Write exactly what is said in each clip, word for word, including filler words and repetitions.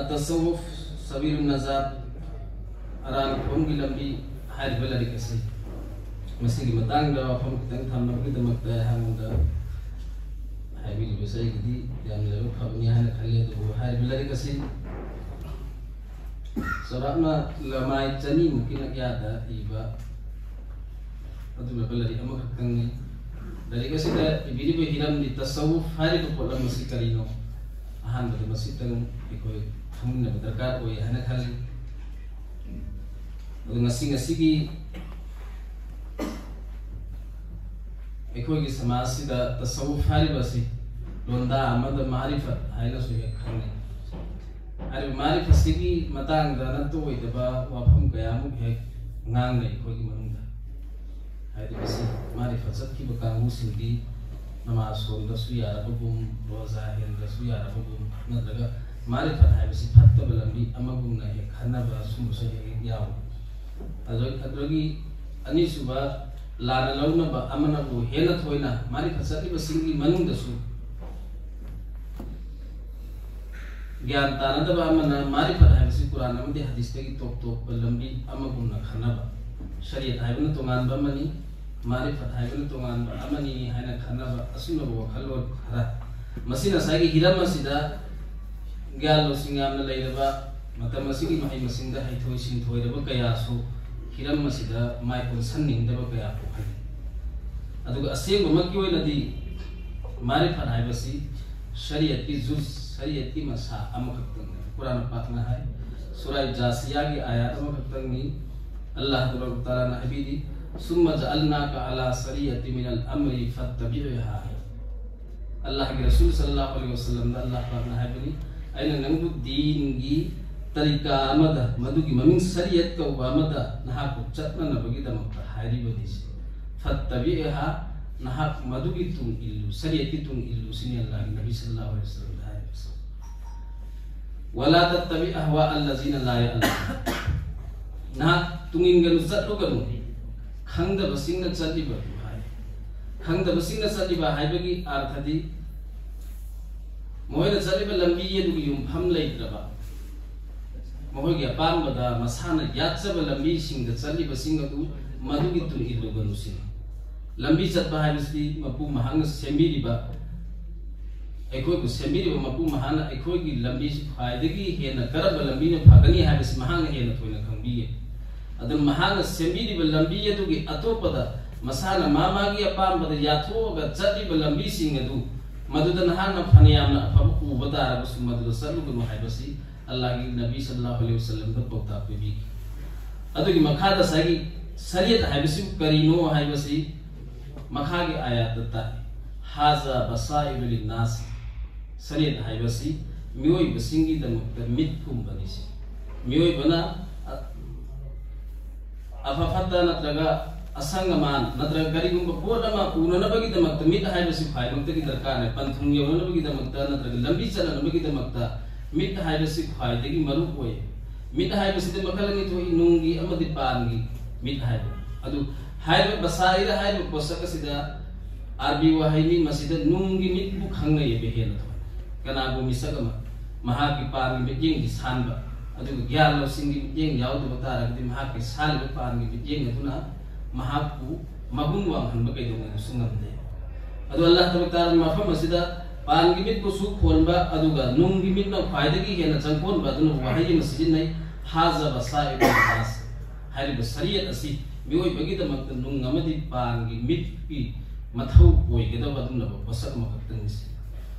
ꯇꯁꯧꯐ ꯁꯕꯤꯔꯨꯟ ꯅꯖꯥꯠ, ꯑꯔꯥꯟ ꯈꯣꯝꯒꯤ ꯂꯝꯕꯤ ꯍꯥꯏꯔꯤꯕ ꯂꯥꯏꯔꯤꯛ ꯑꯁꯤ, ꯃꯁꯤꯒꯤ ꯃꯇꯥꯡꯗ ꯋꯥꯐꯝ ꯈꯤꯇꯪ ꯊꯝꯅꯕꯒꯤꯗꯃꯛꯇ ꯑꯩꯍꯥꯛꯉꯣꯟꯗ ꯍꯥꯏꯕꯤꯔꯤꯕꯁꯦ ꯑꯩꯒꯤꯗꯤ ꯌꯥꯝꯅ ꯂꯥꯏꯕꯛ ꯐꯕꯅꯤ ꯍꯥꯏꯅ ꯈꯜꯂꯤ꯫ ꯑꯗꯨꯕꯨ ꯍꯥꯏꯔꯤꯕ ꯂꯥꯏꯔꯤꯛ ꯑꯁꯤ ꯆꯥꯎꯔꯥꯛꯅ ꯂꯃꯥꯏ ꯆꯅꯤꯃꯨꯛꯀꯤ ꯃꯌꯥꯗ ꯏꯕ ꯑꯗꯨꯒꯨꯝꯂꯕ ꯂꯥꯏꯔꯤꯛ ꯑꯃꯈꯛꯇꯪꯅꯤ꯫ ꯂꯥꯏꯔꯤꯛ ꯑꯁꯤꯗ ꯏꯕꯤꯔꯤꯕ ꯍꯤꯔꯝꯗꯤ ꯇꯁꯧꯐ ꯍꯥꯏꯔꯤꯕ ꯄꯣꯠꯂꯝ ꯑꯁꯤ ꯀꯔꯤꯅꯣ? ꯑꯍꯥꯟꯕꯗ ꯃꯁꯤꯇꯪ ꯑꯩꯈꯣꯏ ꯈꯪꯃꯤꯟꯅꯕ ꯗꯔꯀꯥꯔ ꯑꯣꯏ ꯍꯥꯏꯅ ꯈꯜꯂꯤ꯫ ꯑꯗꯨ ꯉꯁꯤ, ꯉꯁꯤꯒꯤ ꯑꯩꯈꯣꯏꯒꯤ ꯁꯃꯥꯖꯁꯤꯗ ꯇꯁꯧꯐ ꯍꯥꯏꯔꯤꯕ ꯑꯁꯤ ꯂꯣꯟꯗꯥ ꯑꯃꯗ ꯃꯥꯔꯤꯐꯠ ꯍꯥꯏꯅꯁꯨ ꯍꯦꯛ ꯈꯪꯅꯩ꯫ ꯍꯥꯏꯔꯤꯕ ꯃꯥꯔꯤꯐꯠꯁꯤꯒꯤ ꯃꯇꯥꯡꯗ ꯅꯠꯇ ꯑꯣꯏꯗꯕ ꯋꯥꯐꯝ ꯀꯌꯥꯃꯨꯛ ꯍꯦꯛ ꯉꯥꯡꯅꯩ ꯑꯩꯈꯣꯏꯒꯤ ꯃꯅꯨꯡꯗ꯫ ꯍꯥꯏꯗꯤ ꯃꯁꯤ ꯃꯥꯔꯤꯐꯠ ꯆꯠꯈꯤꯕ ꯀꯥꯡꯕꯨꯁꯤꯡꯗꯤ ꯅꯃꯥꯖ ꯁꯣꯟꯕꯁꯨ ꯌꯥꯔꯕꯒꯨꯝ, ꯔꯣꯖꯥ ꯍꯦꯟꯕꯁꯨ ꯌꯥꯔꯕꯒꯨꯝ, ꯅꯠꯇ꯭ꯔꯒ ꯃꯥꯔꯤꯐꯠ ꯍꯥꯏꯕꯁꯤ ꯐꯠꯇꯕ ꯂꯝꯕꯤ ꯑꯃꯒꯨꯝꯅ ꯍꯦꯛ ꯈꯟꯅꯕ ꯁꯨꯝꯕꯁꯨ ꯍꯦꯛ ꯍꯦꯛ ꯌꯥꯎꯏ꯫ ꯑꯗꯨ-, ꯑꯗꯨꯗꯒꯤ ꯑꯅꯤꯁꯨꯕ ꯂꯥꯟꯅ ꯂꯧꯅꯕ ꯑꯃꯅꯕꯨ ꯍꯦꯟꯅ ꯊꯣꯏꯅ ꯃꯥꯔꯤꯐꯠ ꯆꯠꯂꯤꯕꯁꯤꯡꯒꯤ ꯃꯅꯨꯡꯗꯁꯨ ꯒ꯭ꯌꯥꯟ ꯇꯥꯅꯗꯕ ꯑꯃꯅ ꯃꯥꯔꯤꯐꯠ ꯍꯥꯏꯕꯁꯤ ꯀꯨꯔꯥꯟ ꯑꯃꯗꯤ ꯍꯗꯤꯁꯇꯒꯤ ꯇꯣꯞ ꯇꯣꯞꯄ ꯂꯝꯕꯤ ꯑꯃꯒꯨꯝꯅ ꯈꯟꯅꯕ, ꯁꯔꯤꯌꯠ ꯍꯥꯏꯕꯅ ꯇꯣꯉꯥꯟꯕ ꯑꯃꯅꯤ, ꯃꯥꯔꯤꯐꯠ ꯍꯥꯏꯕꯅ ꯇꯣꯉꯥꯟꯕ ꯑꯃꯅꯤ ꯍꯥꯏꯅ ꯈꯟꯅꯕ ꯑꯁꯤꯒꯨꯝꯂꯕ ꯋꯥꯈꯜꯂꯣꯟ ꯈꯔ, ꯃꯁꯤ ꯉꯁꯥꯏꯒꯤ ꯍꯤꯔꯝ ꯑꯁꯤꯗ ꯒ꯭ꯌꯥꯟ ꯂꯧꯁꯤꯡ ꯌꯥꯝꯅ ꯂꯩꯔꯕ, ꯃꯇꯝ ꯑꯁꯤꯒꯤ ꯃꯍꯩ ꯃꯁꯤꯡꯗ ꯍꯩꯊꯣꯏ ꯁꯤꯡꯊꯣꯏꯔꯕ ꯀꯌꯥꯁꯨ ꯍꯤꯔꯝ ꯑꯁꯤꯗ ꯃꯥꯏ ꯑꯣꯟꯁꯟꯅꯤꯡꯗꯕ ꯀꯌꯥ ꯄꯣꯛꯍꯜꯂꯤ꯫ ꯑꯗꯨꯒ ꯑꯁꯦꯡꯕꯃꯛꯀꯤ ꯑꯣꯏꯅꯗꯤ ꯃꯥꯔꯤꯐꯠ ꯍꯥꯏꯕꯁꯤ ꯁꯔꯤꯌꯠꯀꯤ ꯖꯨꯖ, ꯁꯔꯤꯌꯠꯀꯤ ꯃꯁꯥ ꯑꯃꯈꯛꯇꯪꯅꯤ꯫ ꯀꯨꯔꯥꯟ ꯄꯥꯛꯅ ꯍꯥꯏ, ꯁꯨꯔꯥ ꯖꯥꯁꯤꯌꯥꯒꯤ ꯑꯥꯌꯥꯠ ꯑꯃꯈꯛꯇꯪꯅꯤ꯫ ꯑꯜꯂꯥꯍ ꯇꯕꯥꯔꯛ ꯇꯥꯂꯥꯅ ꯍꯥꯏꯕꯤꯔꯤ, "ꯁꯨꯝꯃ ꯖꯑꯜꯅꯥꯀ ꯑꯂꯥ ꯁꯔꯤꯌꯠꯇꯤ ꯃꯤꯅꯜ ꯑꯝꯔꯤ ꯐꯠꯇꯕꯤꯑꯍꯥ" ꯍꯥꯏ꯫ ꯑꯜꯂꯥꯍꯒꯤ ꯔꯁꯨꯜ ꯁꯜꯂꯜꯂꯥꯍꯨ ꯑꯂꯩꯍꯤ ꯋꯁꯜꯂꯝꯗ ꯑꯜꯂꯥꯍ ꯄꯥꯛꯅ ꯍꯥꯏꯕꯅꯤ, "ꯑꯩꯅ ꯅꯪꯕꯨ ꯗꯤꯟꯒꯤ ꯇꯔꯤꯀꯥ ꯑꯃꯗ, ꯃꯗꯨꯒꯤ ꯃꯃꯤꯡ ꯁꯔꯤꯌꯠ ꯀꯧꯕ ꯑꯃꯗ ꯅꯍꯥꯛꯄꯨ ꯆꯠꯅꯅꯕꯒꯤꯗꯃꯛꯇ ꯍꯥꯏꯔꯤꯕꯅꯤ꯫ ꯐꯠꯇꯕꯤꯑꯍꯥ, ꯅꯍꯥꯛ ꯃꯗꯨꯒꯤ ꯇꯨꯡ ꯏꯜꯂꯨ, ꯁꯔꯤꯌꯠꯀꯤ ꯇꯨꯡ ꯏꯜꯂꯨ" ꯁꯤꯅꯤ ꯑꯜꯂꯥꯍꯒꯤ ꯅꯕꯤ ꯁꯜꯂꯜꯂꯥꯍꯨ ꯑꯂꯩꯍꯤ ꯋꯁꯜꯂꯝꯗ ꯍꯥꯏꯔꯤꯕꯁꯤ꯫ "ꯋꯂꯥ ꯇꯠꯇꯕꯤ ꯑꯍꯋꯥ ꯑꯜꯂꯖꯤꯅ ꯂꯥ ꯌꯥꯂꯃꯨꯟ", ꯅꯍꯥꯛ ꯇꯨꯡ ꯏꯟꯒꯅꯨ, ꯆꯠꯂꯨꯒꯅꯨ, ꯈꯪꯗꯕꯁꯤꯡꯅ ꯆꯠꯂꯤꯕꯗꯨ ꯍꯥꯏ꯫ ꯈꯪꯗꯕꯁꯤꯡꯅ ꯆꯠꯂꯤꯕ ꯍꯥꯏꯕꯒꯤ ꯑꯥꯔꯊꯗꯤ ꯃꯈꯣꯏꯅ ꯆꯠꯂꯤꯕ ꯂꯝꯕꯤ ꯑꯗꯨꯒꯤ ꯌꯨꯝꯐꯝ ꯂꯩꯇ꯭ꯔꯕ, ꯃꯈꯣꯏꯒꯤ ꯑꯄꯥꯝꯕꯗ ꯃꯁꯥꯅ ꯌꯥꯠꯆꯕ ꯂꯝꯕꯤꯁꯤꯡꯗ ꯆꯠꯂꯤꯕꯁꯤꯡ ꯑꯗꯨ ꯃꯗꯨꯒꯤ ꯇꯨꯡ ꯏꯜꯂꯨꯒꯅꯨ ꯁꯤꯅꯤ꯫ ꯂꯝꯕꯤ ꯆꯠꯄ ꯍꯥꯏꯕꯁꯤꯗꯤ ꯃꯄꯨ ꯃꯍꯥꯛꯅ ꯁꯦꯝꯕꯤꯔꯤꯕ, ꯑꯩꯈꯣꯏꯕꯨ ꯁꯦꯝꯕꯤꯔꯤꯕ ꯃꯄꯨ ꯃꯍꯥꯛꯅ ꯑꯩꯈꯣꯏꯒꯤ ꯂꯝꯕꯤꯁꯤ ꯈ꯭ꯋꯥꯏꯗꯒꯤ ꯍꯦꯟꯅ ꯀꯔꯝꯕ ꯂꯝꯕꯤꯅ ꯐꯒꯅꯤ ꯍꯥꯏꯕꯁꯤ ꯃꯍꯥꯛꯅ ꯍꯦꯟꯅ ꯊꯣꯏꯅ ꯈꯪꯕꯤꯌꯦ꯫ ꯑꯗꯨꯅ ꯃꯍꯥꯛꯅ ꯁꯦꯝꯕꯤꯔꯤꯕ ꯂꯝꯕꯤ ꯑꯗꯨꯒꯤ ꯑꯇꯣꯞꯄꯗ ꯃꯁꯥꯅ ꯃꯥ ꯃꯥꯒꯤ ꯑꯄꯥꯝꯕꯗ ꯌꯥꯊꯣꯛꯑꯒ ꯆꯠꯂꯤꯕ ꯂꯝꯕꯤꯁꯤꯡ ꯑꯗꯨ, ꯃꯗꯨꯗ ꯅꯍꯥꯛꯅ ꯐꯅꯌꯥꯝꯅ ꯑꯐꯕ ꯎꯕ ꯇꯥꯔꯒꯁꯨ, ꯃꯗꯨꯗ ꯆꯠꯂꯨꯒꯅꯨ ꯍꯥꯏꯕꯁꯤ ꯑꯜꯂꯥꯍꯒꯤ ꯅꯕꯤ ꯁꯜꯂꯜꯂꯥꯍꯨ ꯑꯂꯩꯍꯤ ꯋꯁꯜꯂꯝꯗ ꯄꯥꯎꯇꯥꯛ ꯄꯤꯕꯤꯈꯤ꯫ ꯑꯗꯨꯒꯤ ꯃꯈꯥꯗ ꯉꯁꯥꯏꯒꯤ ꯁꯔꯤꯌꯠ ꯍꯥꯏꯕꯁꯤꯕꯨ ꯀꯔꯤꯅꯣ ꯍꯥꯏꯕꯁꯤ ꯃꯈꯥꯒꯤ ꯑꯥꯌꯥꯠꯇ ꯇꯥꯛꯏ, "ꯍꯥꯖꯥ ꯕꯁꯥꯏꯔꯨ ꯂꯤꯟꯅꯥꯁ"꯫ ꯁꯔꯤꯌꯠ ꯍꯥꯏꯕꯁꯤ ꯃꯤꯑꯣꯏꯕꯁꯤꯡꯒꯤꯗꯃꯛꯇ ꯃꯤꯠꯀꯨꯝꯕꯅꯤ ꯁꯤ꯫ ꯃꯤꯑꯣꯏꯕꯅ ꯑ-, ꯑꯐ ꯐꯠꯇ ꯅꯠꯇ꯭ꯔꯒ ꯑꯁꯪ ꯑꯃꯥꯟ ꯅꯠꯇ꯭ꯔꯒ ꯀꯔꯤꯒꯨꯝꯕ ꯄꯣꯠ ꯑꯃ ꯎꯅꯅꯕꯒꯤꯗꯃꯛꯇ ꯃꯤꯠ ꯍꯥꯏꯕꯁꯤ ꯈ꯭ꯋꯥꯏꯃꯛꯇꯒꯤ ꯗꯔꯀꯥꯔꯅꯤ꯫ ꯄꯟꯊꯨꯡ ꯌꯧꯅꯅꯕꯒꯤꯗꯃꯛꯇ ꯅꯠꯇ꯭ꯔꯒ ꯂꯝꯕꯤ ꯆꯠꯅꯅꯕꯒꯤꯗꯃꯛꯇ ꯃꯤꯠ ꯍꯥꯏꯕꯁꯤ ꯈ꯭ꯋꯥꯏꯗꯒꯤ ꯃꯔꯨ ꯑꯣꯏ꯫ ꯃꯤꯠ ꯍꯥꯏꯕꯁꯤꯗ ꯃꯈꯜ ꯑꯅꯤ ꯊꯣꯛꯏ, ꯅꯨꯡꯒꯤ ꯑꯃꯗꯤ ꯄꯥꯟꯒꯤ ꯃꯤꯠ ꯍꯥꯏꯕ꯫ ꯑꯗꯨ ꯍꯥꯏꯔꯤꯕ ꯕꯁꯥꯏꯔ ꯍꯥꯏꯔꯤꯕ ꯄꯣꯠꯁꯛ ꯑꯁꯤꯗ ꯑꯥꯔꯕꯤ ꯋꯥꯍꯩꯅꯤ, ꯃꯁꯤꯗ ꯅꯨꯡꯒꯤ ꯃꯤꯠꯄꯨ ꯈꯪꯅꯩꯌꯦꯕ ꯍꯦꯟꯅ ꯊꯣꯏꯅ꯫ ꯀꯅꯥꯒꯨꯝꯕ ꯃꯤꯁꯛ ꯑꯃ ꯃꯍꯥꯛꯀꯤ ꯄꯥꯟꯒꯤ ꯃꯤꯠꯌꯦꯡꯗꯤ ꯁꯥꯟꯕ, ꯑꯗꯨꯒ ꯒ꯭ꯌꯥꯟ ꯂꯧꯁꯤꯡꯒꯤ ꯃꯤꯠꯌꯦꯡ ꯌꯥꯎꯗꯕ ꯇꯥꯔꯒꯗꯤ ꯃꯍꯥꯛꯀꯤ ꯁꯥꯜꯂꯤꯕ ꯄꯥꯟꯒꯤ ꯃꯤꯠꯌꯦꯡ ꯑꯗꯨꯅ ꯃꯍꯥꯛꯄꯨ ꯃꯒꯨꯟ ꯋꯥꯡꯍꯟꯕ ꯀꯩꯗꯧꯉꯩꯗꯁꯨ ꯉꯝꯗꯦ꯫ ꯑꯗꯨ ꯑꯜꯂꯥꯍ ꯇꯕꯥꯔꯛ ꯇꯥꯂꯥꯅ ꯃꯐꯝ ꯑꯁꯤꯗ ꯄꯥꯟꯒꯤ ꯃꯤꯠꯄꯨꯁꯨ ꯈꯣꯟꯕ ꯑꯗꯨꯒ ꯅꯨꯡꯒꯤ ꯃꯤꯠꯅ ꯈ꯭ꯋꯥꯏꯗꯒꯤ ꯍꯦꯟꯅ ꯆꯪꯈꯣꯟꯕ ꯑꯗꯨꯅ ꯋꯥꯍꯩ ꯑꯃ ꯁꯤꯖꯤꯟꯅꯩ, "ꯍꯥꯖꯥ ꯕꯁꯥꯏꯔꯨ ꯂꯤꯟꯅꯥꯁ"꯫ ꯍꯥꯏꯔꯤꯕ ꯁꯔꯤꯌꯠ ꯑꯁꯤ ꯃꯤꯑꯣꯏꯕꯒꯤꯗꯃꯛꯇ ꯅꯨꯡ ꯑꯃꯗꯤ ꯄꯥꯟꯒꯤ ꯃꯤꯠꯀꯤ ꯃꯊꯧ ꯑꯣꯏꯒꯗꯕ ꯑꯗꯨꯒꯨꯝꯂꯕ ꯄꯣꯠꯁꯛ ꯑꯃꯈꯛꯇꯅꯤ꯫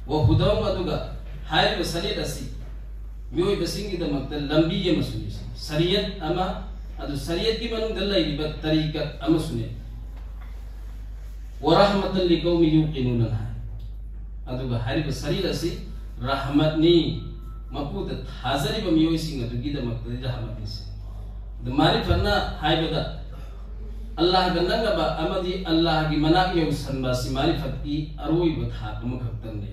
"ꯋ ꯍꯨꯗꯥ", ꯑꯗꯨꯒ ꯍꯥꯏꯔꯤꯕ ꯁꯔꯤꯌꯠ ꯑꯁꯤ ꯃꯤꯑꯣꯏꯕꯁꯤꯡꯒꯤꯗꯃꯛꯇ ꯂꯝꯕꯤ ꯑꯃꯁꯨꯅꯤ꯫ ꯁꯔꯤꯌꯠ ꯑꯃ, ꯑꯗꯨ ꯁꯔꯤꯌꯠꯀꯤ ꯃꯅꯨꯡꯗ ꯂꯩꯔꯤꯕ ꯇꯔꯤꯀꯠ ꯑꯃꯁꯨꯅꯤ꯫ "ꯋ ꯔꯍꯃꯇꯜ ꯂꯤꯀꯧꯃꯤ ꯌꯨꯀꯤꯅꯨꯅ" ꯍꯥꯏ꯫ ꯑꯗꯨꯒ ꯍꯥꯏꯔꯤꯕ ꯁꯔꯤꯌꯠ ꯑꯁꯤ ꯔꯍꯃꯠꯅꯤ, ꯃꯄꯨꯗ ꯊꯥꯖꯔꯤꯕ ꯃꯤꯑꯣꯏꯁꯤꯡ ꯑꯗꯨꯒꯤꯗꯃꯛꯇꯗꯤ ꯔꯍꯃꯠꯅꯤ ꯁꯤ꯫ ꯑꯗꯨ ꯃꯥꯔꯤꯐꯠꯅ ꯍꯥꯏꯕꯗ ꯑꯜꯂꯥꯍꯒ ꯅꯛꯅꯕ ꯑꯃꯗꯤ ꯑꯜꯂꯥꯍꯒꯤ ꯃꯅꯥꯛ ꯌꯧꯁꯟꯕ ꯑꯁꯤ ꯃꯥꯔꯤꯐꯠꯀꯤ ꯑꯔꯣꯏꯕ ꯊꯥꯛ ꯑꯃꯈꯛꯇꯪꯅꯤ꯫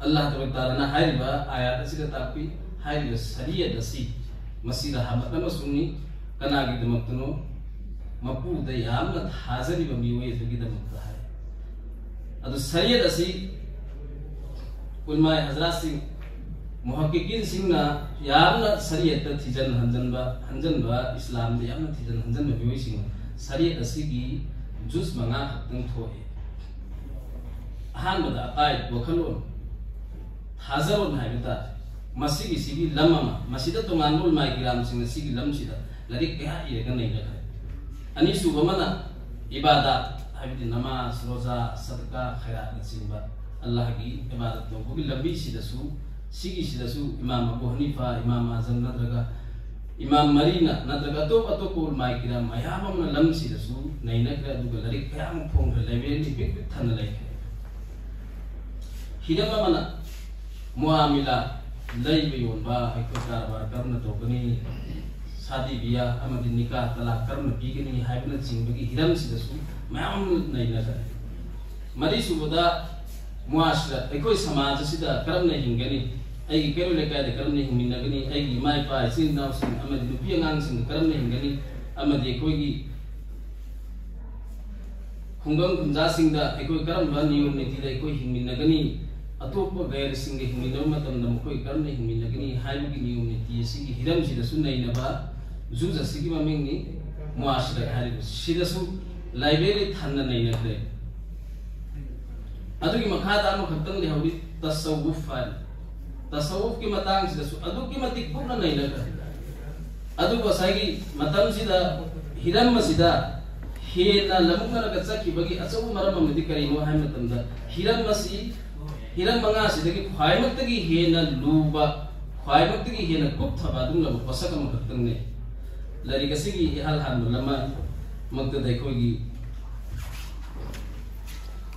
ꯑꯜꯂꯥꯍ ꯇꯕꯥꯔꯛ ꯇꯥꯂꯥꯅ ꯍꯥꯏꯔꯤꯕ ꯑꯥꯌꯥꯠ ꯑꯁꯤꯗ ꯇꯥꯛꯄꯤ, ꯍꯥꯏꯔꯤꯕ ꯁꯔꯤꯌꯠ ꯑꯁꯤ ꯃꯁꯤ ꯔꯍꯃꯠ ꯑꯃꯁꯨꯅꯤ꯫ ꯀꯅꯥꯒꯤꯗꯃꯛꯇꯅꯣ? ꯃꯄꯨꯗ ꯌꯥꯝꯅ ꯊꯥꯖꯔꯤꯕ ꯃꯤꯑꯣꯏ ꯑꯗꯨꯒꯤꯗꯃꯛꯇ ꯍꯥꯏ꯫ ꯑꯗꯨ ꯁꯔꯤꯌꯠ ꯑꯁꯤ ꯎꯂꯃꯥꯏ ꯍꯖꯔꯥꯠꯁꯤꯡ ꯃꯨꯍꯛꯀꯤꯀꯤꯟꯁꯤꯡꯅ ꯌꯥꯝꯅ ꯁꯔꯤꯌꯠꯇ ꯊꯤꯖꯟ ꯍꯟꯖꯟꯕ, ꯍꯟꯖꯟꯕ, ꯏꯁꯂꯥꯝꯗ ꯌꯥꯝꯅ ꯊꯤꯖꯟ ꯍꯟꯖꯟꯕ ꯃꯤꯑꯣꯏꯁꯤꯡꯅ ꯁꯔꯤꯌꯠ ꯑꯁꯤꯒꯤ ꯖꯨꯖ ꯃꯉꯥ ꯈꯛꯇꯪ ꯊꯣꯛꯑꯦ꯫ ꯑꯍꯥꯟꯕꯗ ꯑꯀꯥꯏ ꯋꯥꯈꯜꯂꯣꯟ, ꯊꯥꯖꯔꯣꯟ ꯍꯥꯏꯕ ꯇꯥꯔꯦ꯫ ꯃꯁꯤꯒꯤꯁꯤꯒꯤ ꯂꯝ ꯑꯃ, ꯃꯁꯤꯗ ꯇꯣꯉꯥꯟꯕ ꯎꯂꯃꯥꯏ ꯀꯤꯔꯥꯝꯁꯤꯡꯅ ꯁꯤꯒꯤ ꯂꯝꯁꯤꯗ ꯂꯥꯏꯔꯤꯛ ꯀꯌꯥ ꯏꯔꯒ ꯅꯩꯅꯈ꯭ꯔꯦ꯫ ꯑꯅꯤꯁꯨꯕ ꯑꯃꯅ ꯏꯕꯥꯗꯥꯠ, ꯍꯥꯏꯕꯗꯤ ꯅꯃꯥꯖ, ꯔꯣꯖꯥ, ꯁꯗꯀꯥ, ꯈꯩꯔꯥꯠꯅꯆꯤꯡꯕ ꯑꯜꯂꯥꯍꯒꯤ ꯏꯕꯥꯗꯠ ꯇꯧꯕꯒꯤ ꯂꯝꯕꯤꯁꯤꯗꯁꯨ, ꯁꯤꯒꯤꯁꯤꯗꯁꯨ ꯏꯃꯥꯝ ꯑꯕꯨ ꯍꯅꯤꯐꯥ, ꯏꯃꯥꯝ ꯑꯖꯝ ꯅꯠꯇ꯭ꯔꯒ ꯏꯃꯥꯝ ꯃꯔꯤꯅ ꯅꯠꯇ꯭ꯔꯒ ꯑꯇꯣꯞ ꯑꯇꯣꯞꯄ ꯎꯂꯃꯥꯏ ꯀꯤꯔꯥꯝ ꯃꯌꯥꯝ ꯑꯃꯅ ꯂꯝꯁꯤꯗꯁꯨ ꯅꯩꯅꯈ꯭ꯔꯦ, ꯑꯗꯨꯒ ꯂꯥꯏꯔꯤꯛ ꯀꯌꯥ ꯑꯃ ꯐꯣꯡꯈ꯭ꯔꯦ, ꯂꯥꯏꯕ꯭ꯔꯦꯔꯤ ꯄꯤꯛ ꯄꯤꯛ ꯊꯟꯅ ꯂꯩꯈ꯭ꯔꯦ꯫ ꯍꯤꯔꯝ ꯑꯃꯅ ꯃꯨꯑꯥꯃꯤꯂꯥ, ꯂꯩꯕ ꯌꯣꯟꯕ, ꯑꯩꯈꯣꯏ ꯀꯔꯕꯥꯔ ꯀꯔꯝꯅ ꯇꯧꯒꯅꯤ, ꯁꯥꯗꯤ ꯕꯤꯌꯥ ꯑꯃꯗꯤ ꯅꯤꯀꯥ ꯇꯂꯥꯛ ꯀꯔꯝꯅ ꯄꯤꯒꯅꯤ ꯍꯥꯏꯕꯅꯆꯤꯡꯕꯒꯤ ꯍꯤꯔꯝꯁꯤꯗꯁꯨ ꯃꯌꯥꯝ ꯑꯃ ꯅꯩꯅꯈ꯭ꯔꯦ꯫ ꯃꯔꯤꯁꯨꯕꯗ ꯃꯨꯑꯥꯁꯤꯔꯠ, ꯑꯩꯈꯣꯏ ꯁꯃꯥꯖ ꯑꯁꯤꯗ ꯀꯔꯝꯅ ꯍꯤꯡꯒꯅꯤ, ꯑꯩꯒꯤ ꯀꯩꯔꯣꯜ ꯂꯩꯀꯥꯏꯗ ꯀꯔꯝꯅ ꯍꯤꯡꯃꯤꯟꯅꯒꯅꯤ, ꯑꯩꯒꯤ ꯏꯃꯥ ꯏꯄꯥ, ꯏꯆꯤꯟ ꯏꯅꯥꯎꯁꯤꯡ ꯑꯃꯗꯤ ꯅꯨꯄꯤ ꯑꯉꯥꯡꯁꯤꯡꯒ ꯀꯔꯝꯅ ꯍꯤꯡꯒꯅꯤ, ꯑꯃꯗꯤ ꯑꯩꯈꯣꯏꯒꯤ ꯈꯨꯡꯒꯪ ꯈꯨꯟꯖꯥꯁꯤꯡꯗ ꯑꯩꯈꯣꯏ ꯀꯔꯝꯕ ꯅꯤꯌꯣꯝ ꯅꯤꯇꯤꯗ ꯑꯩꯈꯣꯏ ꯍꯤꯡꯃꯤꯟꯅꯒꯅꯤ, ꯑꯇꯣꯞꯄ ꯒꯩꯔꯁꯤꯡꯒ ꯍꯤꯡꯃꯤꯟꯅꯕ ꯃꯇꯝꯗ ꯃꯈꯣꯏ ꯀꯔꯝꯅ ꯍꯤꯡꯃꯤꯟꯅꯒꯅꯤ ꯍꯥꯏꯕꯒꯤ ꯅꯤꯌꯣꯝ ꯅꯤꯇꯤ ꯑꯁꯤꯒꯤ ꯍꯤꯔꯝꯁꯤꯗꯁꯨ ꯅꯩꯅꯕ ꯖꯨꯖ ꯑꯁꯤꯒꯤ ꯃꯃꯤꯡꯅꯤ ꯃꯨꯑꯥꯁꯤꯔꯠ ꯍꯥꯏꯔꯤꯕ꯫ ꯁꯤꯗꯁꯨ ꯂꯥꯏꯕ꯭ꯔꯦꯔꯤ ꯊꯟꯅ ꯅꯩꯅꯈ꯭ꯔꯦ꯫ ꯑꯗꯨꯒꯤ ꯃꯈꯥꯗ ꯑꯃꯈꯛꯇꯪ ꯂꯩꯍꯧꯔꯤ, ꯇꯁꯧꯋꯨꯐ ꯍꯥꯏꯅ꯫ ꯇꯁꯧꯋꯨꯐꯀꯤ ꯃꯇꯥꯡꯁꯤꯗꯁꯨ ꯑꯗꯨꯛꯀꯤ ꯃꯇꯤꯛ ꯀꯨꯞꯅ ꯅꯩꯅꯈ꯭ꯔꯦ꯫ ꯑꯗꯨꯕꯨ ꯉꯁꯥꯏꯒꯤ ꯃꯇꯝꯁꯤꯗ ꯍꯤꯔꯝ ꯑꯁꯤꯗ ꯍꯦꯟꯅ ꯂꯃꯨꯛꯅꯔꯒ ꯆꯠꯈꯤꯕꯒꯤ ꯑꯆꯧꯕ ꯃꯔꯝ ꯑꯃꯗꯤ ꯀꯔꯤꯅꯣ ꯍꯥꯏꯕ ꯃꯇꯝꯗ, ꯍꯤꯔꯝ ꯑꯁꯤ, ꯍꯤꯔꯝ ꯃꯉꯥꯁꯤꯗꯒꯤ ꯈ꯭ꯋꯥꯏꯃꯛꯇꯒꯤ ꯍꯦꯟꯅ ꯂꯨꯕ, ꯈ꯭ꯋꯥꯏꯃꯛꯇꯒꯤ ꯍꯦꯟꯅ ꯀꯨꯞꯊꯕ ꯑꯗꯨꯒꯨꯝꯂꯕ ꯄꯣꯠꯁꯛ ꯑꯃꯈꯛꯇꯪꯅꯤ꯫ ꯂꯥꯏꯔꯤꯛ ꯑꯁꯤꯒꯤ ꯏꯍꯥꯟ ꯍꯥꯟꯕ ꯂꯃꯥꯏꯃꯛꯇꯗ ꯑꯩꯈꯣꯏꯒꯤ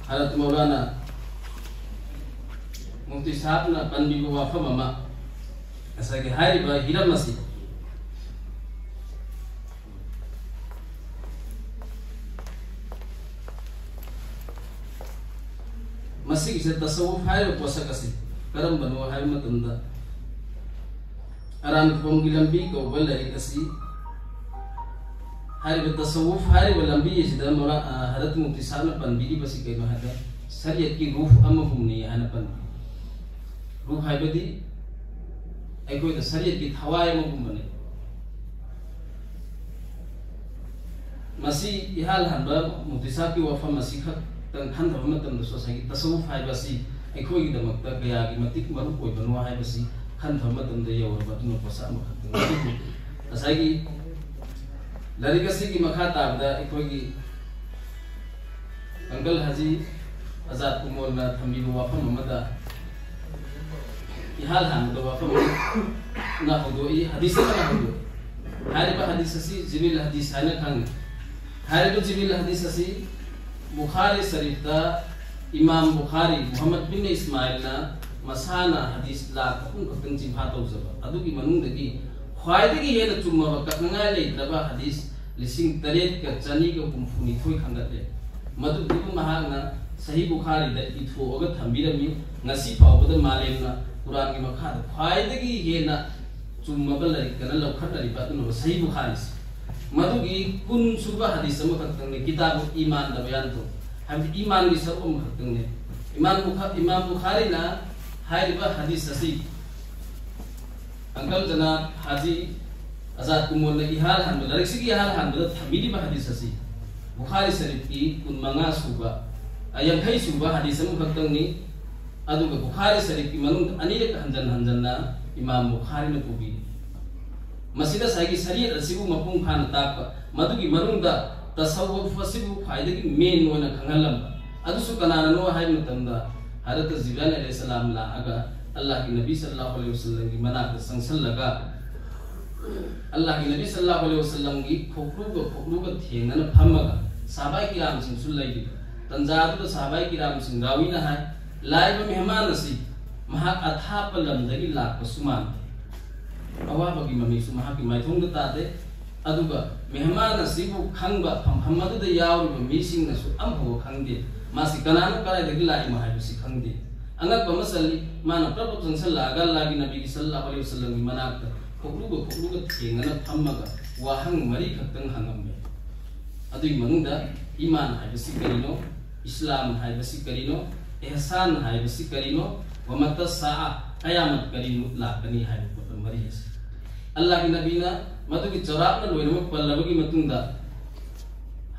ꯍꯔꯠ ꯃꯧꯂꯥꯅꯥ ꯃꯨꯐꯇꯤ ꯁꯥꯍꯕꯅ ꯄꯟꯕꯤꯕ ꯋꯥꯐꯝ ꯑꯃ, ꯉꯁꯥꯏꯒꯤ ꯍꯥꯏꯔꯤꯕ ꯍꯤꯔꯝ ꯑꯁꯤ, ꯃꯁꯤꯒꯤꯁꯦ ꯇꯁꯧꯋꯨꯐ ꯍꯥꯏꯔꯤꯕ ꯄꯣꯠꯁꯛ ꯑꯁꯤ ꯀꯔꯝꯕꯅꯣ ꯍꯥꯏꯕ ꯃꯇꯝꯗ, ꯑꯔꯥꯟ ꯈꯣꯝꯒꯤ ꯂꯝꯕꯤ ꯀꯧꯕ ꯂꯥꯏꯔꯤꯛ ꯑꯁꯤ ꯍꯥꯏꯔꯤꯕ ꯇꯁꯧꯋꯨꯐ ꯍꯥꯏꯔꯤꯕ ꯂꯝꯕꯤ ꯑꯁꯤꯗ ꯃꯔꯥ-, ꯑ, ꯍꯔꯠ ꯃꯨꯐꯇꯤ ꯁꯥꯍꯕꯅ ꯄꯟꯕꯤꯔꯤꯕꯁꯤ ꯀꯩꯅꯣ ꯍꯥꯏꯕꯗ, ꯁꯔꯤꯌꯠꯀꯤ ꯔꯨꯍ ꯑꯃꯍꯨꯝꯅꯤ ꯍꯥꯏꯅ ꯄꯟꯕꯤ꯫ ꯔꯨꯍ ꯍꯥꯏꯕꯗꯤ ꯑꯩꯈꯣꯏꯗ ꯁꯔꯤꯌꯠꯀꯤ ꯊꯋꯥꯏ ꯑꯃꯒꯨꯝꯕꯅꯦ꯫ ꯃꯁꯤ ꯏꯍꯥꯟ ꯍꯥꯟꯕ ꯃꯨꯛꯇꯤꯁꯥꯕꯀꯤ ꯋꯥꯐꯝ ꯑꯁꯤ ꯈꯛꯇꯪ ꯈꯟꯊꯕ ꯃꯇꯝꯗꯁꯨ ꯉꯁꯥꯏꯒꯤ ꯇꯁꯧꯐ ꯍꯥꯏꯕ ꯑꯁꯤ ꯑꯩꯈꯣꯏꯒꯤꯗꯃꯛꯇ ꯀꯌꯥꯒꯤ ꯃꯇꯤꯛ ꯃꯔꯨ ꯑꯣꯏꯕꯅꯣ ꯍꯥꯏꯕꯁꯤ ꯈꯟꯊꯕ ꯃꯇꯝꯗ ꯌꯧꯔꯕ ꯑꯗꯨꯅ ꯄꯣꯠꯁꯛ ꯑꯃꯈꯛꯇꯅꯤ꯫ ꯑꯗꯨꯕꯨ ꯉꯁꯥꯏꯒꯤ ꯂꯥꯏꯔꯤꯛ ꯑꯁꯤꯒꯤ ꯃꯈꯥ ꯇꯥꯕꯗ ꯑꯩꯈꯣꯏꯒꯤ ꯑꯪꯀꯜ ꯍꯥꯖꯤ ꯑꯖꯥꯗ ꯀꯨꯃꯣꯜꯅ ꯊꯝꯕꯤꯕ ꯋꯥꯐꯝ ꯑꯃꯗ ꯏꯍꯥꯟ ꯍꯥꯟꯕꯗ ꯋꯥꯐꯝ ꯑꯃꯅ ꯍꯧꯗꯣꯛꯏ, ꯍꯗꯤꯁ ꯑꯃꯅ ꯍꯧꯗꯣꯛꯏ꯫ ꯍꯥꯏꯔꯤꯕ ꯍꯗꯤꯁ ꯑꯁꯤ ꯖꯤꯕꯤꯜ ꯍꯗꯤꯁ ꯍꯥꯏꯅ ꯈꯪꯅꯩ꯫ ꯍꯥꯏꯔꯤꯕ ꯖꯤꯕꯤꯜ ꯍꯗꯤꯁ ꯑꯁꯤ ꯕꯨꯈꯥꯔꯤ ꯁꯔꯤꯐꯇ ꯏꯃꯥꯝ ꯕꯨꯈꯥꯔꯤ ꯃꯨꯍꯝꯃꯗ ꯕꯤꯟ ꯏꯁꯃꯥꯏꯜꯅ ꯃꯁꯥꯅ ꯍꯗꯤꯁ ꯂꯥꯈ ꯑꯍꯨꯝ ꯈꯛꯇꯪ ꯆꯤꯟꯐꯥ ꯇꯧꯖꯕ ꯑꯗꯨꯒꯤ ꯃꯅꯨꯡꯗꯒꯤ ꯈ꯭ꯋꯥꯏꯗꯒꯤ ꯍꯦꯟꯅ ꯆꯨꯝꯃꯕ ꯀꯛꯅꯉꯥꯏ ꯂꯩꯇ꯭ꯔꯕ ꯍꯗꯤꯁ ꯂꯤꯁꯤꯡ ꯇꯔꯦꯠꯀ ꯆꯅꯤꯒ ꯍꯨꯝꯐꯨ ꯅꯤꯊꯣꯏ ꯈꯟꯒꯠꯂꯦ꯫ ꯃꯗꯨꯕꯨ ꯃꯍꯥꯛꯅ ꯁꯍꯤ ꯕꯨꯈꯥꯔꯤꯗ ꯏꯊꯣꯛꯑꯒ ꯊꯝꯕꯤꯔꯝꯃꯤ꯫ ꯉꯁꯤ ꯐꯥꯎꯕꯗ ꯃꯥꯂꯦꯝꯅ ꯀꯨꯔꯥꯟꯒꯤ ꯃꯈꯥꯗ ꯈ꯭ꯋꯥꯏꯗꯒꯤ ꯍꯦꯟꯅ ꯆꯨꯝꯃꯕ ꯂꯥꯏꯔꯤꯛ ꯑꯅ ꯂꯧꯈꯠꯅꯔꯤꯕ ꯑꯗꯨꯅ ꯁꯍꯤ ꯕꯨꯈꯥꯔꯤꯁꯤ꯫ ꯃꯗꯨꯒꯤ ꯀꯨꯟ ꯁꯨꯕ ꯍꯗꯤꯁ ꯑꯃꯈꯛꯇꯪꯅꯤ, ꯀꯤꯇꯥꯕꯨ ꯏꯃꯥꯟꯗ ꯕꯌꯥꯟ ꯇꯧ, ꯍꯥꯏꯕꯗꯤ ꯏꯃꯥꯟꯒꯤ ꯁꯔꯨꯛ ꯑꯃꯈꯛꯇꯪꯅꯤ꯫ ꯏꯃꯥꯝ ꯕꯨꯈꯥ-, ꯏꯃꯥꯝ ꯕꯨꯈꯥꯔꯤꯅ ꯍꯥꯏꯔꯤꯕ ꯍꯗꯤꯁ ꯑꯁꯤ ꯑꯪꯀꯜ ꯖꯅꯥꯕ ꯍꯥꯖꯤ ꯑꯖꯥꯗ ꯀꯨꯃꯣꯜꯅ ꯏꯍꯥꯟ ꯍꯥꯟꯕ, ꯂꯥꯏꯔꯤꯛꯁꯤꯒꯤ ꯏꯍꯥꯟ ꯍꯥꯟꯕꯗ ꯊꯝꯕꯤꯔꯤꯕ ꯍꯗꯤꯁ ꯑꯁꯤ ꯕꯨꯈꯥꯔꯤ ꯁꯔꯤꯐꯀꯤ ꯀꯨꯟ ꯃꯉꯥ ꯁꯨꯕ, ꯑ, ꯌꯥꯡꯈꯩ ꯁꯨꯕ ꯍꯗꯤꯁ ꯑꯃꯈꯛꯇꯪꯅꯤ꯫ ꯑꯗꯨꯒ ꯕꯨꯈꯥꯔꯤ ꯁꯔꯤꯐꯀꯤ ꯃꯅꯨꯡꯗ ꯑꯅꯤꯔꯛ ꯍꯟꯖꯟ ꯍꯟꯖꯟꯅ ꯏꯃꯥꯝ ꯕꯨꯈꯥꯔꯤꯅ ꯄꯨꯕꯤꯔꯤ꯫ ꯃꯁꯤꯗ ꯉꯁꯥꯏꯒꯤ ꯁꯔꯤꯌꯠ ꯑꯁꯤꯕꯨ ꯃꯄꯨꯡ ꯐꯥꯅ ꯇꯥꯛꯄ, ꯃꯗꯨꯒꯤ ꯃꯅꯨꯡꯗ ꯇꯁꯧꯋꯨꯐ ꯑꯁꯤꯕꯨ ꯈ꯭ꯋꯥꯏꯗꯒꯤ ꯃꯦꯟ ꯑꯣꯏꯅ ꯈꯪꯍꯜꯂꯝꯕ꯫ ꯑꯗꯨꯁꯨ ꯀꯅꯥꯅꯅꯣ ꯍꯥꯏꯕ ꯃꯇꯝꯗ ꯍꯖꯔꯠ ꯖꯤꯕ꯭ꯔꯥꯏꯜ ꯑꯂꯩꯍꯤꯁꯁꯂꯥꯝ ꯂꯥꯛꯑꯒ ꯑꯜꯂꯥꯍꯒꯤ ꯅꯕꯤ ꯁꯜꯂꯜꯂꯥꯍꯨ ꯑꯂꯩꯍꯤ ꯋꯁꯜꯂꯝꯒꯤ ꯃꯅꯥꯛꯇ ꯆꯪꯁꯜꯂꯒ ꯑꯜꯂꯥꯍꯒꯤ ꯅꯕꯤ ꯁꯜꯂꯜꯂꯥꯍꯨ ꯑꯂꯩꯍꯤ ꯋꯁꯜꯂꯝꯒꯤ ꯈꯣꯛꯂꯨꯒ ꯈꯣꯛꯂꯨꯒ ꯊꯦꯡꯅꯅ ꯐꯝꯃꯒ ꯁꯍꯥꯕꯥꯏ ꯀꯤꯔꯥꯝꯁꯤꯡꯁꯨ ꯂꯩꯔꯤꯕ ꯇꯟꯖꯥꯗꯨꯗ ꯁꯍꯥꯕꯥꯏ ꯀꯤꯔꯥꯝꯁꯤꯡ ꯔꯥꯋꯤꯅ ꯍꯥꯏ, "ꯂꯥꯛꯏꯕ ꯃꯦꯍꯃꯥꯟ ꯑꯁꯤ ꯃꯍꯥꯛ ꯑꯊꯥꯞꯄ ꯂꯝꯗꯒꯤ ꯂꯥꯛꯄꯁꯨ ꯃꯥꯟꯗꯦ꯫ ꯑꯋꯥꯕꯒꯤ ꯃꯃꯤꯁꯨ ꯃꯍꯥꯛꯀꯤ ꯃꯥꯏꯊꯣꯡꯗ ꯇꯥꯗꯦ꯫ ꯑꯗꯨꯒ ꯃꯦꯍꯃꯥꯟ ꯑꯁꯤꯕꯨ ꯈꯪꯕ ꯐꯝꯐꯝ ꯑꯗꯨꯗ ꯌꯥꯎꯔꯤꯕ ꯃꯤꯁꯤꯡꯅꯁꯨ ꯑꯃꯐꯥꯎꯕ ꯈꯪꯗꯦ꯫ ꯃꯥꯁꯤ ꯀꯅꯥꯅꯣ, ꯀꯗꯥꯏꯗꯒꯤ ꯂꯥꯛꯏꯅꯣ ꯍꯥꯏꯕꯁꯤ ꯈꯪꯗꯦ꯫ ꯑꯉꯛꯄ ꯑꯃ ꯆꯜꯂꯤ꯫ ꯃꯥꯅ ꯄ꯭ꯔꯞ ꯄ꯭ꯔꯞ ꯆꯪꯁꯜꯂꯛꯑꯒ ꯑꯜꯂꯥꯍꯒꯤ ꯅꯕꯤꯒꯤ ꯁꯜꯂꯜꯂꯥꯍꯨ ꯑꯂꯩꯍꯤ ꯋꯁꯜꯂꯝꯒꯤ ꯃꯅꯥꯛꯇ ꯈꯣꯛꯂꯨꯒ ꯈꯣꯛꯂꯨꯒ ꯊꯦꯡꯅꯅ ꯐꯝꯃꯒ ꯋꯥꯍꯪ ꯃꯔꯤ ꯈꯛꯇꯪ ꯍꯪꯉꯝꯃꯦ꯫ ꯑꯗꯨꯒꯤ ꯃꯅꯨꯡꯗ ꯏꯃꯥꯟ ꯍꯥꯏꯕꯁꯤ ꯀꯔꯤꯅꯣ? ꯏꯁꯂꯥꯝ ꯍꯥꯏꯕꯁꯤ ꯀꯔꯤꯅꯣ? ꯏꯍꯁꯥꯟ ꯍꯥꯏꯕꯁꯤ ꯀꯔꯤꯅꯣ? ꯋꯃꯇ ꯁꯥꯑ, ꯀꯌꯥꯃꯠ ꯀꯔꯤ ꯅꯨꯃꯤꯠ ꯂꯥꯛꯀꯅꯤ ꯍꯥꯏꯕ ꯄꯣꯠ ꯃꯔꯤ ꯑꯁꯤ ꯑꯜꯂꯥꯍꯒꯤ ꯅꯕꯤꯅ ꯃꯗꯨꯒꯤ ꯆꯥꯎꯔꯥꯛꯅ ꯂꯣꯏꯅꯃꯛ ꯄꯜꯂꯕꯒꯤ ꯃꯇꯨꯡꯗ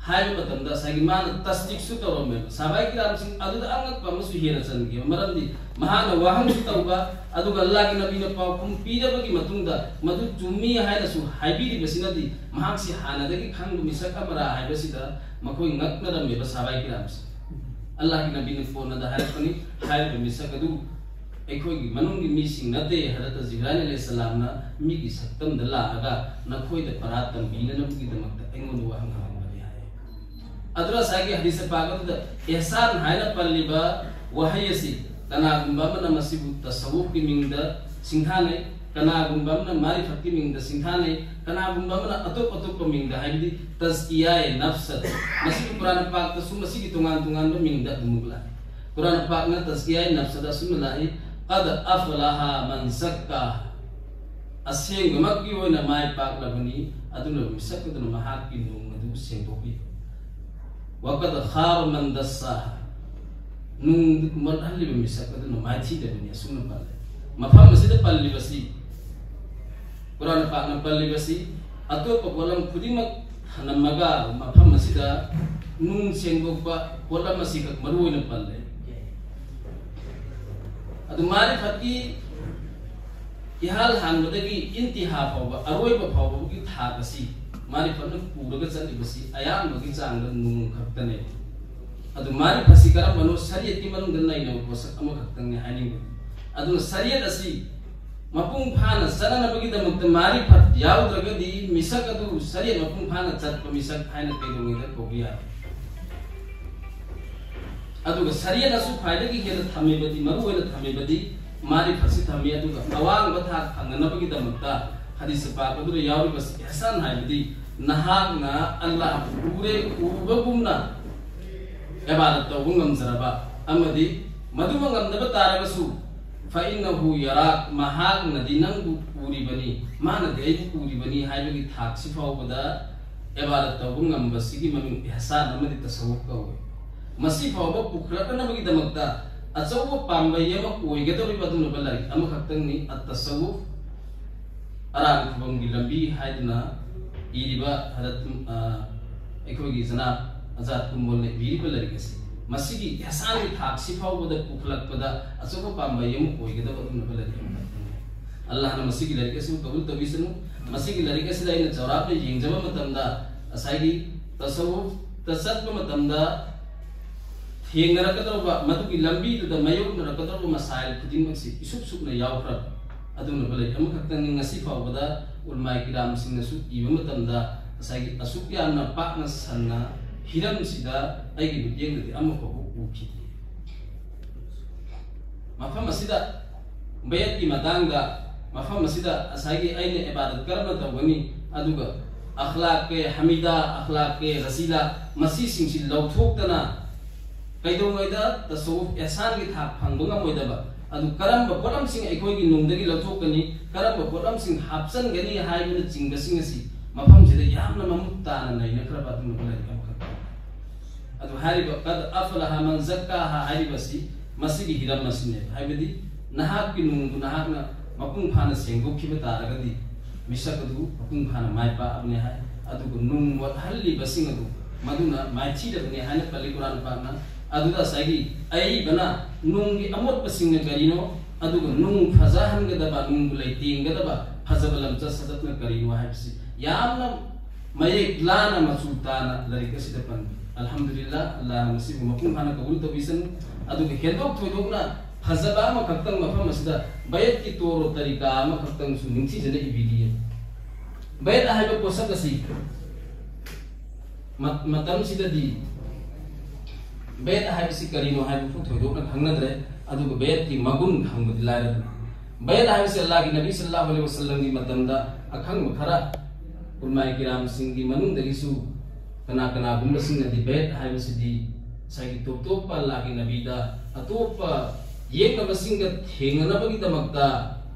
ꯍꯥꯏꯕ ꯃꯇꯝꯗ ꯉꯁꯥꯏꯒꯤ ꯃꯥꯅ ꯇꯁꯗꯤꯛꯁꯨ ꯇꯧꯔꯝꯃꯦꯕ꯫ ꯁꯍꯥꯕꯥꯏ ꯀꯤꯔꯥꯝꯁꯤꯡ ꯑꯗꯨꯗ ꯑꯉꯛꯄ ꯑꯃꯁꯨ ꯍꯦꯟꯅ ꯆꯟꯈꯤꯕ ꯃꯔꯝꯗꯤ ꯃꯍꯥꯛꯅ ꯋꯥꯍꯪꯁꯨ ꯇꯧꯕ, ꯑꯗꯨꯒ ꯑꯜꯂꯥꯍꯒꯤ ꯅꯕꯤꯅ ꯄꯥꯎꯈꯨꯝ ꯄꯤꯔꯕꯒꯤ ꯃꯇꯨꯡꯗ ꯃꯗꯨ ꯆꯨꯝꯃꯤ ꯍꯥꯏꯅꯁꯨ ꯍꯥꯏꯕꯤꯔꯤꯕꯁꯤꯅꯗꯤ ꯃꯍꯥꯛꯁꯤ ꯍꯥꯟꯅꯗꯒꯤ ꯈꯪꯕ ꯃꯤꯁꯛ ꯑꯃꯔꯥ ꯍꯥꯏꯕꯁꯤꯗ ꯃꯈꯣꯏ ꯉꯛꯅꯔꯝꯃꯦꯕ ꯁꯍꯥꯕꯥꯏ ꯀꯤꯔꯥꯝꯁꯤ꯫ ꯑꯜꯂꯥꯍꯒꯤ ꯅꯕꯤꯅ ꯀꯣꯟꯅꯗ ꯍꯥꯏꯔꯛꯄꯅꯤ, ꯍꯥꯏꯔꯤꯕ ꯃꯤꯁꯛ ꯑꯗꯨ ꯑꯩꯈꯣꯏꯒꯤ ꯃꯅꯨꯡꯒꯤ ꯃꯤꯁꯤꯡ ꯅꯠꯇꯦ꯫ ꯍꯖꯔꯠ ꯖꯤꯕ꯭ꯔꯥꯏꯜ ꯑꯂꯩꯍꯤꯁꯁꯂꯥꯝꯅ ꯃꯤꯒꯤ ꯁꯛꯇꯝꯗ ꯂꯥꯛꯑꯒ ꯅꯈꯣꯏꯗ ꯄꯔꯥ ꯇꯝꯕꯤꯅꯅꯕꯒꯤꯗꯃꯛꯇ ꯑꯩꯉꯣꯟꯗ ꯋꯥꯍꯪ ꯍꯪꯉꯝꯕꯅꯤ ꯍꯥꯏ꯫ ꯑꯗꯨꯅ ꯉꯁꯥꯏꯒꯤ ꯍꯗꯤꯁ ꯄꯥꯛ ꯑꯗꯨꯗ ꯏꯍꯁꯥꯟ ꯍꯥꯏꯅ ꯄꯜꯂꯤꯕ ꯋꯥꯍꯩ ꯑꯁꯤ ꯀꯅꯥꯒꯨꯝꯕ ꯑꯃꯅ ꯃꯁꯤꯕꯨ ꯇꯁꯧꯋꯨꯐꯀꯤ ꯃꯤꯡꯗ ꯁꯤꯡꯊꯥꯅꯩ, ꯀꯅꯥꯒꯨꯝꯕ ꯑꯃꯅ ꯃꯥꯔꯤꯐꯠꯀꯤ ꯃꯤꯡꯗ ꯁꯤꯡꯊꯥꯅꯩ, ꯀꯅꯥꯒꯨꯝꯕ ꯑꯃꯅ ꯑꯇꯣꯞ ꯑꯇꯣꯞꯄ ꯃꯤꯡꯗ, ꯍꯥꯏꯕꯗꯤ ꯇꯖꯀꯤꯌꯥ ꯅꯐꯁ, ꯃꯁꯤꯕꯨ ꯀꯨꯔꯥꯟ ꯄꯥꯛꯇꯁꯨ ꯃꯁꯤꯒꯤ ꯇꯣꯉꯥꯟ ꯇꯣꯉꯥꯟꯕ ꯃꯤꯡꯗ ꯑꯗꯨꯃꯛ ꯂꯥꯛꯏ꯫ ꯀꯨꯔꯥꯟ ꯄꯥꯛꯅ ꯇꯖꯀꯤꯌꯥ ꯅꯐꯁꯗ ꯑꯁꯨꯝꯅ ꯂꯥꯛꯏ, "ꯀꯗ ꯑꯐꯂꯥꯍ ꯃꯟ ꯖꯛꯀꯥꯍ"꯫ ꯑꯁꯦꯡꯕꯃꯛꯀꯤ ꯑꯣꯏꯅ ꯃꯥꯏ ꯄꯥꯛꯂꯕꯅꯤ ꯑꯗꯨꯅ ꯃꯤꯁꯛ ꯑꯗꯨꯅ ꯃꯍꯥꯛꯀꯤ ꯅꯨꯡ ꯑꯗꯨ ꯁꯦꯡꯗꯣꯛꯄꯤ꯫ "ꯋꯥꯀꯗ ꯈꯥꯕ ꯃꯟ ꯗꯁꯁꯥꯍ"꯫ ꯅꯨꯡ ꯃꯣꯠꯍꯜꯂꯤꯕ ꯃꯤꯁꯛ ꯑꯗꯨꯅ ꯃꯥꯏꯊꯤꯗꯕꯅꯤ ꯑꯁꯨꯝꯅ ꯄꯜꯂꯦ꯫ ꯃꯐꯝ ꯑꯁꯤꯗ ꯄꯜꯂꯤꯕꯁꯤ, ꯀꯨꯔꯥꯟ ꯄꯥꯛꯅ ꯄꯜꯂꯤꯕꯁꯤ ꯑꯇꯣꯞꯄ ꯄꯣꯠꯂꯝ ꯈꯨꯗꯤꯡꯃꯛ ꯊꯅꯝꯃꯒ ꯃꯐꯝ ꯑꯁꯤꯗ ꯅꯨꯡ ꯁꯦꯡꯗꯣꯛꯄ ꯄꯣꯠꯂꯝ ꯑꯁꯤꯈꯛ ꯃꯔꯨ ꯑꯣꯏꯅ ꯄꯜꯂꯦ꯫ ꯑꯗꯨ ꯃꯥꯔꯤꯐꯠꯀꯤ ꯏꯍꯥꯜ ꯍꯥꯟꯕꯗꯒꯤ ꯏꯟꯇꯤꯍꯥ ꯐꯥꯎꯕ, ꯑꯔꯣꯏꯕ ꯐꯥꯎꯕꯒꯤ ꯊꯥꯛ ꯑꯁꯤ ꯃꯥꯔꯤꯐꯠꯅ ꯄꯨꯔꯒ ꯆꯠꯂꯤꯕꯁꯤ ꯑꯌꯥꯝꯕꯒꯤ ꯆꯥꯡꯗ ꯅꯨꯡ ꯈꯛꯇꯅꯦ꯫ ꯑꯗꯨ ꯃꯥꯔꯤꯐꯠꯁꯤ ꯀꯔꯝꯕꯅꯣ? ꯁꯔꯤꯌꯠꯀꯤ ꯃꯅꯨꯡꯗ ꯅꯩꯅꯕ ꯄꯣꯠꯁꯛ ꯑꯃꯈꯛꯇꯪꯅꯦ ꯍꯥꯏꯅꯤꯡꯕ꯫ ꯑꯗꯨꯅ ꯁꯔꯤꯌꯠ ꯑꯁꯤ ꯃꯄꯨꯡ ꯐꯥꯅ ꯆꯠꯅꯅꯕꯒꯤꯗꯃꯛꯇ ꯃꯥꯔꯤꯐꯠ ꯌꯥꯎꯗ꯭ꯔꯒꯗꯤ ꯃꯤꯁꯛ ꯑꯗꯨ ꯁꯔꯤꯌꯠ ꯃꯄꯨꯡ ꯐꯥꯅ ꯆꯠꯄ ꯃꯤꯁꯛ ꯍꯥꯏꯅ ꯀꯩꯗꯧꯉꯩꯗ ꯀꯧꯕ ꯌꯥꯔꯣꯏ꯫ ꯑꯗꯨꯒ ꯁꯔꯤꯌꯠꯅꯁꯨ ꯈ꯭ꯋꯥꯏꯗꯒꯤ ꯍꯦꯟꯅ ꯊꯝꯃꯤꯕꯗꯤ, ꯃꯔꯨ ꯑꯣꯏꯅ ꯊꯝꯃꯤꯕꯗꯤ ꯃꯥꯔꯤꯐꯠꯁꯤ ꯊꯝꯃꯤ꯫ ꯑꯗꯨꯒ ꯑꯋꯥꯡꯕ ꯊꯥꯛ ꯐꯪꯅꯅꯕꯒꯤꯗꯃꯛꯇ ꯍꯗꯤꯁ ꯄꯥꯛ ꯑꯗꯨꯗ ꯌꯥꯎꯔꯤꯕꯁꯤ ꯏꯍꯁꯥꯟ ꯍꯥꯏꯕꯗꯤ ꯅꯍꯥꯛꯅ ꯑꯜꯂꯥꯍꯕꯨ ꯎꯔꯦ, ꯎꯕꯒꯨꯝꯅ ꯏꯕꯥꯗꯠ ꯇꯧꯕ ꯉꯝꯖꯔꯕ ꯑꯃꯗꯤ ꯃꯗꯨꯃ ꯉꯝꯗꯕ ꯇꯥꯔꯒꯁꯨ "ꯐꯏꯟꯅꯍꯨ ꯌꯔꯥꯛ", ꯃꯍꯥꯛꯅꯗꯤ ꯅꯪꯕꯨ ꯎꯔꯤꯕꯅꯤ, ꯃꯥꯅꯗꯤ ꯑꯩꯕꯨ ꯎꯔꯤꯕꯅꯤ ꯍꯥꯏꯕꯒꯤ ꯊꯥꯛꯁꯤ ꯐꯥꯎꯕꯗ ꯏꯕꯥꯗꯠ ꯇꯧꯕ ꯉꯝꯕꯁꯤꯒꯤ ꯃꯃꯤꯡ ꯏꯍꯁꯥꯟ ꯑꯃꯗꯤ ꯇꯁꯧꯋꯨꯐ ꯀꯧꯏ꯫ ꯃꯁꯤ ꯐꯥꯎꯕ ꯄꯨꯈꯠꯂꯛꯅꯕꯒꯤꯗꯃꯛꯇ ꯑꯆꯧꯕ ꯄꯥꯝꯕꯩ ꯑꯃ ꯑꯣꯏꯒꯗꯧꯔꯤꯕ ꯑꯗꯨꯒꯨꯝꯂꯕ ꯂꯥꯏꯔꯤꯛ ꯑꯃꯈꯛꯇꯪꯅꯤ, ꯑꯠ-ꯇꯁꯧꯋꯨꯐ, ꯑꯔꯥꯟ ꯈꯨꯕꯝꯒꯤ ꯂꯝꯕꯤ ꯍꯥꯏꯗꯨꯅ ꯏꯔꯤꯕ ꯍꯖꯔꯠ, ꯑ, ꯑꯩꯈꯣꯏꯒꯤ ꯖꯅꯥꯕ ꯑꯖꯥꯗ ꯀꯨꯝꯕꯣꯜꯅ ꯏꯕꯤꯔꯤꯕ ꯂꯥꯏꯔꯤꯛ ꯑꯁꯤ꯫ ꯃꯁꯤꯒꯤ ꯏꯍꯁꯥꯟꯒꯤ ꯊꯥꯛꯁꯤ ꯐꯥꯎꯕꯗ ꯄꯨꯈꯠꯂꯛꯄꯗ ꯑꯆꯧꯕ ꯄꯥꯝꯕꯩ ꯑꯃ ꯑꯣꯏꯒꯗꯕ ꯑꯗꯨꯒꯨꯝꯂꯕ ꯂꯥꯏꯔꯤꯛ ꯑꯃꯈꯛꯇꯪꯅꯤ꯫ ꯑꯜꯂꯥꯍꯅ ꯃꯁꯤꯒꯤ ꯂꯥꯏꯔꯤꯛ ꯑꯁꯤꯕꯨ ꯀꯕꯨꯜ ꯇꯧꯕꯤꯁꯅꯨ꯫ ꯃꯁꯤꯒꯤ ꯂꯥꯏꯔꯤꯛ ꯑꯁꯤꯗ ꯑꯩꯅ ꯆꯥꯎꯔꯥꯛꯅ ꯌꯦꯡꯖꯕ ꯃꯇꯝꯗ, ꯉꯁꯥꯏꯒꯤ ꯇꯁꯧꯋꯨꯐꯇ ꯆꯠꯄ ꯃꯇꯝꯗ ꯊꯦꯡꯅꯔꯛꯀꯗꯧꯔꯕ, ꯃꯗꯨꯒꯤ ꯂꯝꯕꯤꯗꯨꯗ ꯃꯥꯌꯣꯛꯅꯔꯛꯀꯗꯧꯔꯕ ꯃꯁꯥꯏꯜ ꯈꯨꯗꯤꯡꯃꯛꯁꯤ ꯏꯁꯨꯞ ꯁꯨꯞꯅ ꯌꯥꯎꯈ꯭ꯔꯕ ꯑꯗꯨꯒꯨꯝꯂꯕ ꯂꯥꯏꯔꯤꯛ ꯑꯃꯈꯛꯇꯪꯅꯤ꯫ ꯉꯁꯤ ꯐꯥꯎꯕꯗ ꯎꯂꯃꯥꯏ ꯀꯤꯔꯥꯝꯁꯤꯡꯅꯁꯨ ꯏꯕ ꯃꯇꯝꯗ ꯉꯁꯥꯏꯒꯤ ꯑꯁꯨꯛ ꯌꯥꯝꯅ ꯄꯥꯛꯅ ꯁꯟꯅ ꯍꯤꯔꯝꯁꯤꯗ ꯑꯩꯒꯤ ꯃꯤꯠꯌꯦꯡꯗꯗꯤ ꯑꯃꯐꯥꯎꯕ ꯎꯈꯤꯗꯦ꯫ ꯃꯐꯝ ꯑꯁꯤꯗ ꯕꯌꯠꯀꯤ ꯃꯇꯥꯡꯗ, ꯃꯐꯝ ꯑꯁꯤꯗ ꯉꯁꯥꯏꯒꯤ ꯑꯩꯅ ꯏꯕꯥꯗꯠ ꯀꯔꯝꯅ ꯇꯧꯒꯅꯤ, ꯑꯗꯨꯒ ꯑꯈ꯭ꯂꯥꯛꯀꯦ ꯍꯃꯤꯗꯥ, ꯑꯈ꯭ꯂꯥꯛꯀꯦ ꯔꯁꯤꯂꯥ, ꯃꯁꯤꯁꯤꯡꯁꯤ ꯂꯧꯊꯣꯛꯇꯅ ꯀꯩꯗꯧꯉꯩꯗ ꯇꯁꯧꯋꯨꯐ ꯏꯍꯁꯥꯟꯒꯤ ꯊꯥꯛ ꯐꯪꯕ ꯉꯝꯃꯣꯏꯗꯕ, ꯑꯗꯨ ꯀꯔꯝꯕ ꯄꯣꯠꯂꯝꯁꯤꯡ ꯑꯩꯈꯣꯏꯒꯤ ꯅꯨꯡꯗꯒꯤ ꯂꯧꯊꯣꯛꯀꯅꯤ, ꯀꯔꯝꯕ ꯄꯣꯠꯂꯝꯁꯤꯡ ꯍꯥꯞꯆꯤꯟꯒꯅꯤ ꯍꯥꯏꯕꯅꯆꯤꯡꯕꯁꯤꯡ ꯑꯁꯤ ꯃꯐꯝꯁꯤꯗ ꯌꯥꯝꯅ ꯃꯃꯨꯠ ꯇꯥꯅ ꯅꯩꯅꯈ꯭ꯔꯕ ꯑꯗꯨꯒꯨꯝꯂꯕ ꯂꯥꯏꯔꯤꯛ ꯑꯃꯈꯛ꯫ ꯑꯗꯨ ꯍꯥꯏꯔꯤꯕ "ꯀꯗ ꯑꯐꯂꯍ ꯃꯟ ꯖꯛꯀꯥꯍꯥ" ꯍꯥꯏꯔꯤꯕꯁꯤ ꯃꯁꯤꯒꯤ ꯍꯤꯔꯝ ꯑꯁꯤꯅꯦꯕ꯫ ꯍꯥꯏꯕꯗꯤ ꯅꯍꯥꯛꯀꯤ ꯅꯨꯡꯗꯨ ꯅꯍꯥꯛꯅ ꯃꯄꯨꯡ ꯐꯥꯅ ꯁꯦꯡꯗꯣꯛꯈꯤꯕ ꯇꯥꯔꯒꯗꯤ ꯃꯤꯁꯛ ꯑꯗꯨ ꯃꯄꯨꯡ ꯐꯥꯅ ꯃꯥꯏ ꯄꯥꯛꯑꯕꯅꯤ ꯍꯥꯏ꯫ ꯑꯗꯨꯒ ꯅꯨꯡ ꯃꯣꯠꯍꯜꯂꯤꯕꯁꯤꯡ ꯑꯗꯨ ꯃꯗꯨꯅ ꯃꯥꯏꯊꯤꯔꯕꯅꯤ ꯍꯥꯏꯅ ꯄꯜꯂꯤ ꯀꯨꯔꯥꯟ ꯄꯥꯛꯅ꯫ ꯑꯗꯨꯗ ꯉꯁꯥꯏꯒꯤ ꯑꯏꯕꯅ ꯅꯨꯡꯒꯤ ꯑꯃꯣꯠꯄꯁꯤꯡꯅ ꯀꯔꯤꯅꯣ, ꯑꯗꯨꯒ ꯅꯨꯡ ꯐꯖꯍꯟꯒꯗꯕ, ꯅꯨꯡꯕꯨ ꯂꯩꯇꯦꯡꯒꯗꯕ ꯐꯖꯕ ꯂꯝꯆꯠ ꯁꯥꯖꯠꯅ ꯀꯔꯤꯅꯣ ꯍꯥꯏꯕꯁꯤ ꯌꯥꯝꯅ ꯃꯌꯦꯛ ꯂꯥꯅ ꯃꯆꯨ ꯇꯥꯅ ꯂꯥꯏꯔꯤꯛ ꯑꯁꯤꯗ ꯄꯟꯕꯤ꯫ ꯑꯜꯍꯝꯗꯨꯂꯤꯜꯂꯥ, ꯑꯜꯂꯥꯍꯅ ꯃꯁꯤꯕꯨ ꯃꯄꯨꯡ ꯐꯥꯅ ꯀꯕꯨꯜ ꯇꯧꯕꯤꯁꯅꯨ꯫ ꯑꯗꯨꯒ ꯍꯦꯟꯗꯣꯛ ꯊꯣꯏꯗꯣꯛꯅ ꯐꯖꯕ ꯑꯃꯈꯛꯇꯪ ꯃꯐꯝ ꯑꯁꯤꯗ ꯕꯌꯠꯀꯤ ꯇꯣꯔꯣ ꯇꯔꯤꯀꯥ ꯑꯃꯈꯛꯇꯪꯁꯨ ꯅꯤꯡꯊꯤꯖꯅ ꯏꯕꯤꯔꯤ꯫ ꯕꯌꯠ ꯍꯥꯏꯕ ꯄꯣꯠꯁꯛ ꯑꯁꯤ ꯃ-, ꯃꯇꯝꯁꯤꯗꯗꯤ ꯕꯌꯠ ꯍꯥꯏꯕꯁꯤ ꯀꯔꯤꯅꯣ ꯍꯥꯏꯕꯁꯨ ꯊꯣꯏꯗꯣꯛꯅ ꯈꯪꯅꯗ꯭ꯔꯦ꯫ ꯑꯗꯨꯒ ꯕꯌꯠꯀꯤ ꯃꯒꯨꯟ ꯈꯪꯕꯗꯤ ꯂꯥꯏꯔꯗꯅ꯫ ꯕꯌꯠ ꯍꯥꯏꯕꯁꯤ ꯑꯜꯂꯥꯍꯒꯤ ꯅꯕꯤ ꯁꯜꯂꯜꯂꯥꯍꯨ ꯑꯂꯩꯍꯤ ꯋꯁꯜꯂꯝꯒꯤ ꯃꯇꯝꯗ ꯑꯈꯪꯕ ꯈꯔ ꯎꯂꯃꯥꯏ ꯀꯤꯔꯥꯝꯁꯤꯡꯒꯤ ꯃꯅꯨꯡꯗꯒꯤꯁꯨ ꯀꯅꯥ ꯀꯅꯥꯒꯨꯝꯕꯁꯤꯡꯅꯗꯤ ꯕꯌꯠ ꯍꯥꯏꯕꯁꯤꯗꯤ ꯉꯁꯥꯏꯒꯤ ꯇꯣꯞ ꯇꯣꯞꯄ ꯑꯜꯂꯥꯍꯒꯤ ꯅꯕꯤꯗ ꯑꯇꯣꯞꯄ ꯌꯦꯛꯅꯕꯁꯤꯡꯒ ꯊꯦꯡꯅꯅꯕꯒꯤꯗꯃꯛꯇ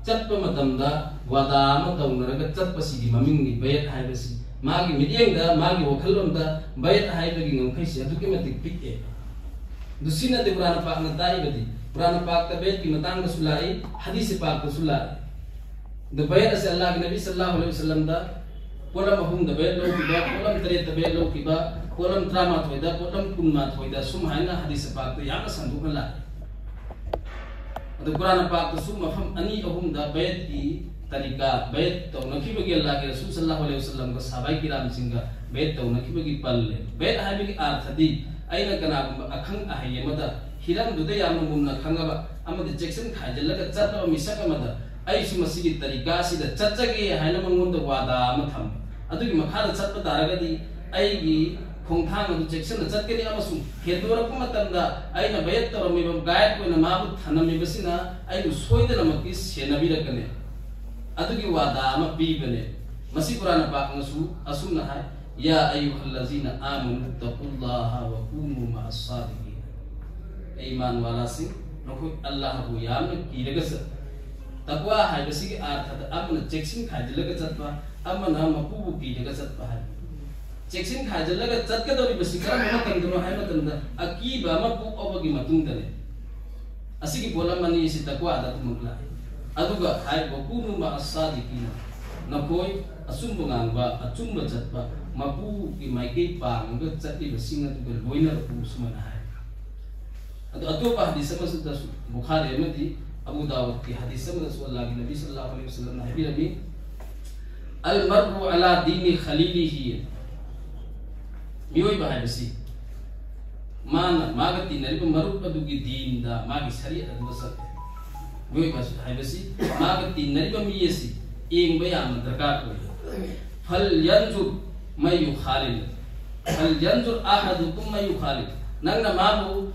ꯆꯠꯄ ꯃꯇꯝꯗ ꯋꯥꯗꯥ ꯑꯃ ꯇꯧꯅꯔꯒ ꯆꯠꯄꯁꯤꯒꯤ ꯃꯃꯤꯡꯅꯤ ꯕꯌꯠ ꯍꯥꯏꯕꯁꯤ꯫ ꯃꯥꯒꯤ ꯃꯤꯠꯌꯦꯡꯗ, ꯃꯥꯒꯤ ꯋꯥꯈꯜꯂꯣꯟꯗ ꯕꯌꯠ ꯍꯥꯏꯕꯒꯤ ꯉꯝꯈꯩꯁꯤ ꯑꯗꯨꯛꯀꯤ ꯃꯇꯤꯛ ꯄꯤꯛꯑꯦ꯫ ꯑꯗꯨ ꯁꯤꯅꯗꯤ ꯀꯨꯔꯥꯟ ꯄꯥꯛꯅ ꯇꯥꯛꯏꯕꯗꯤ, ꯀꯨꯔꯥꯟ ꯄꯥꯛꯇ ꯕꯦꯠꯀꯤ ꯃꯇꯥꯡꯗꯁꯨ ꯂꯥꯛꯏ, ꯍꯗꯤꯁ ꯄꯥꯛꯇꯁꯨ ꯂꯥꯛꯏ꯫ ꯑꯗꯨ ꯕꯦꯠ ꯑꯁꯤ ꯑꯜꯂꯥꯍꯒꯤ ꯅꯕꯤ ꯁꯜꯂꯜꯂꯥꯍꯨ ꯑꯂꯩꯍꯤ ꯋꯁꯜꯂꯝꯗ ꯄꯣꯠꯂꯝ ꯑꯍꯨꯝꯗ ꯕꯦꯠ ꯂꯧꯈꯤꯕ, ꯄꯣꯠꯂꯝ ꯇꯔꯦꯠꯇ ꯕꯦꯠ ꯂꯧꯈꯤꯕ, ꯄꯣꯠꯂꯝ ꯇꯔꯥꯃꯥꯊꯣꯏꯗ, ꯄꯣꯠꯂꯝ ꯀꯨꯟꯃꯥꯊꯣꯏꯗ, ꯁꯨꯝ ꯍꯥꯏꯅ ꯍꯗꯤꯁ ꯄꯥꯛꯇ ꯌꯥꯝꯅ ꯁꯟꯗꯣꯛꯅ ꯂꯥꯛꯏ꯫ ꯑꯗꯨ ꯀꯨꯔꯥꯟ ꯄꯥꯛꯇꯁꯨ ꯃꯐꯝ ꯑꯅꯤ ꯑꯍꯨꯝꯗ ꯕꯦꯠꯀꯤ ꯇꯔꯤꯀꯥ, ꯕꯦꯠ ꯇꯧꯅꯈꯤꯕꯒꯤ, ꯑꯜꯂꯥꯍꯒꯤ ꯔꯁꯨꯜ ꯁꯜꯂꯜꯂꯥꯍꯨ ꯑꯂꯩꯍꯤ ꯋꯁꯜꯂꯝꯒ ꯁꯍꯥꯕꯥꯏ ꯀꯤꯔꯥꯝꯁꯤꯡꯒ ꯕꯦꯠ ꯇꯧꯅꯈꯤꯕꯒꯤ ꯄꯜꯂꯦ꯫ ꯕꯦꯠ ꯍꯥꯏꯕꯒꯤ ꯑꯥꯔꯊꯗꯤ, ꯑꯩꯅ ꯀꯅꯥꯒꯨꯝꯕ ꯑꯈꯪ ꯑꯍꯩ ꯑꯃꯗ ꯍꯤꯔꯝꯗꯨꯗ ꯌꯥꯝꯅ ꯃꯨꯟꯅ ꯈꯪꯉꯕ ꯑꯃꯗꯤ ꯆꯦꯛꯁꯤꯟ ꯈꯥꯏꯖꯤꯜꯂꯒ ꯆꯠꯂꯕ ꯃꯤꯁꯛ ꯑꯃꯗ ꯑꯩꯁꯨ ꯃꯁꯤꯒꯤ ꯇꯔꯤꯀꯥꯁꯤꯗ ꯆꯠꯆꯒꯦ ꯍꯥꯏꯅ ꯃꯉꯣꯟꯗ ꯋꯥꯗꯥ ꯑꯃ ꯊꯝꯕ꯫ ꯑꯗꯨꯒꯤ ꯃꯈꯥꯗ ꯆꯠꯄ ꯇꯥꯔꯒꯗꯤ ꯑꯩꯒꯤ ꯈꯣꯡꯊꯥꯡ ꯑꯗꯨ ꯆꯦꯛꯁꯤꯟꯅ ꯆꯠꯀꯅꯤ ꯑꯃꯁꯨꯡ ꯍꯦꯟꯗꯣꯔꯛꯄ ꯃꯇꯝꯗ ꯑꯩꯅ ꯕꯦꯠ ꯇꯧꯔꯝꯃꯤꯕ ꯒꯥꯏꯗ ꯑꯣꯏꯅ ꯃꯥꯕꯨ ꯊꯝꯂꯝꯃꯤꯕꯁꯤꯅ ꯑꯩꯕꯨ ꯁꯣꯏꯗꯅꯃꯛꯀꯤ ꯁꯦꯟꯅꯕꯤꯔꯛꯀꯅꯤ꯫ ꯑꯗꯨꯒꯤ ꯋꯥꯗꯥ ꯑꯃ ꯄꯤꯕꯅꯦ꯫ ꯃꯁꯤ ꯀꯨꯔꯥꯟ ꯄꯥꯛꯅꯁꯨ ꯑꯁꯨꯝꯅ ꯍꯥꯏ, "ꯌꯥ ꯑꯌꯨꯍꯜꯂꯖꯤꯅ ꯑꯥꯃꯅꯨ ꯇꯀꯨꯜꯂꯥꯍ ꯋ ꯀꯨꯅꯨ ꯃꯥ ꯁꯥꯗꯤꯀꯤꯟ"꯫ ꯑꯩ ꯏꯃꯥꯟ ꯋꯥꯂꯥꯁꯤꯡ, ꯅꯈꯣꯏ ꯑꯜꯂꯥꯍꯕꯨ ꯌꯥꯝꯅ ꯀꯤꯔꯒ ꯆꯠ-, ꯇꯛꯋꯥ ꯍꯥꯏꯕꯁꯤꯒꯤ ꯑꯥꯔꯊꯗ ꯑꯃꯅ ꯆꯦꯛꯁꯤꯟ ꯈꯥꯏꯖꯤꯜꯂꯒ ꯆꯠꯄ, ꯑꯃꯅ ꯃꯄꯨꯕꯨ ꯀꯤꯔꯒ ꯆꯠꯄ ꯍꯥꯏꯕ꯫ ꯆꯦꯛꯁꯤꯟ ꯈꯥꯏꯖꯤꯜꯂꯒ ꯆꯠꯀꯗꯧꯔꯤꯕꯁꯤ ꯀꯔꯝꯕ ꯃꯇꯝꯗꯅꯣ ꯍꯥꯏꯕ ꯃꯇꯝꯗ, ꯑꯀꯤꯕ ꯑꯃ ꯄꯣꯛꯑꯕꯒꯤ ꯃꯇꯨꯡꯗꯅꯦ꯫ ꯑꯁꯤꯒꯤ ꯄꯣꯠꯂꯝ ꯑꯅꯤ ꯑꯁꯤ ꯇꯛꯋꯥꯗ ꯑꯗꯨꯃꯛ ꯂꯥꯛꯏ꯫ ꯑꯗꯨꯒ ꯍꯥꯏꯔꯤꯕ "ꯀꯨꯅꯨ ꯃꯥ ꯁꯥꯗꯤꯀꯤꯟ", ꯅꯈꯣꯏ ꯑꯆꯨꯝꯕ ꯉꯥꯡꯕ, ꯑꯆꯨꯝꯕ ꯆꯠꯄ, ꯃꯄꯨꯒꯤ ꯃꯥꯏꯀꯩ ꯄꯥꯡꯉꯒ ꯆꯠꯂꯤꯕꯁꯤꯡ ꯑꯗꯨꯒ ꯂꯣꯏꯅꯔꯛꯎ, ꯁꯨꯃꯥꯏꯅ ꯍꯥꯏ꯫ ꯑꯗꯣ ꯑꯇꯣꯞꯄ ꯍꯗꯤꯁ ꯑꯃꯁꯨꯗꯁꯨ, ꯕꯨꯈꯥꯔꯤ ꯑꯃꯗꯤ ꯑꯕꯨ ꯗꯥꯎꯗꯀꯤ ꯍꯗꯤꯁ ꯑꯃꯗꯁꯨ ꯑꯜꯂꯥꯍꯒꯤ ꯅꯕꯤ ꯁꯜꯂꯜꯂꯥꯍꯨ ꯑꯂꯩꯍꯤ ꯋꯁꯜꯂꯝꯅ ꯍꯥꯏꯕꯤꯔꯝꯃꯤ, "ꯑꯜ ꯃꯔꯎ ꯑꯂꯥ ꯗꯤꯅꯤ ꯈꯂꯤꯂꯤꯍꯤ", ꯃꯤꯑꯣꯏꯕ ꯍꯥꯏꯕꯁꯤ ꯃꯥꯅ, ꯃꯥꯒ ꯇꯤꯟꯅꯔꯤꯕ ꯃꯔꯨꯞ ꯑꯗꯨꯒꯤ ꯗꯤꯟꯗ, ꯃꯥꯒꯤ ꯁꯔꯤꯌꯠ ꯑꯗꯨꯗ ꯆꯠꯂꯦ꯫ ꯃꯤꯑꯣꯏꯕ ꯍꯥꯏꯕꯁꯤ ꯃꯥꯒ ꯇꯤꯟꯅꯔꯤꯕ ꯃꯤ ꯑꯁꯤ ꯌꯦꯡꯕ ꯌꯥꯝꯅ ꯗꯔꯀꯥꯔ ꯑꯣꯏ꯫ "ꯐꯜ ꯌꯟꯖꯨꯔ ꯃꯟ ꯌꯨꯈꯥꯂꯤꯜ", "ꯐꯜ ꯌꯟꯖꯨꯔ ꯑꯍꯗꯨꯀꯨꯝ ꯃꯟ ꯌꯨꯈꯥꯂꯤꯜ", ꯅꯪꯅ ꯃꯥꯕꯨ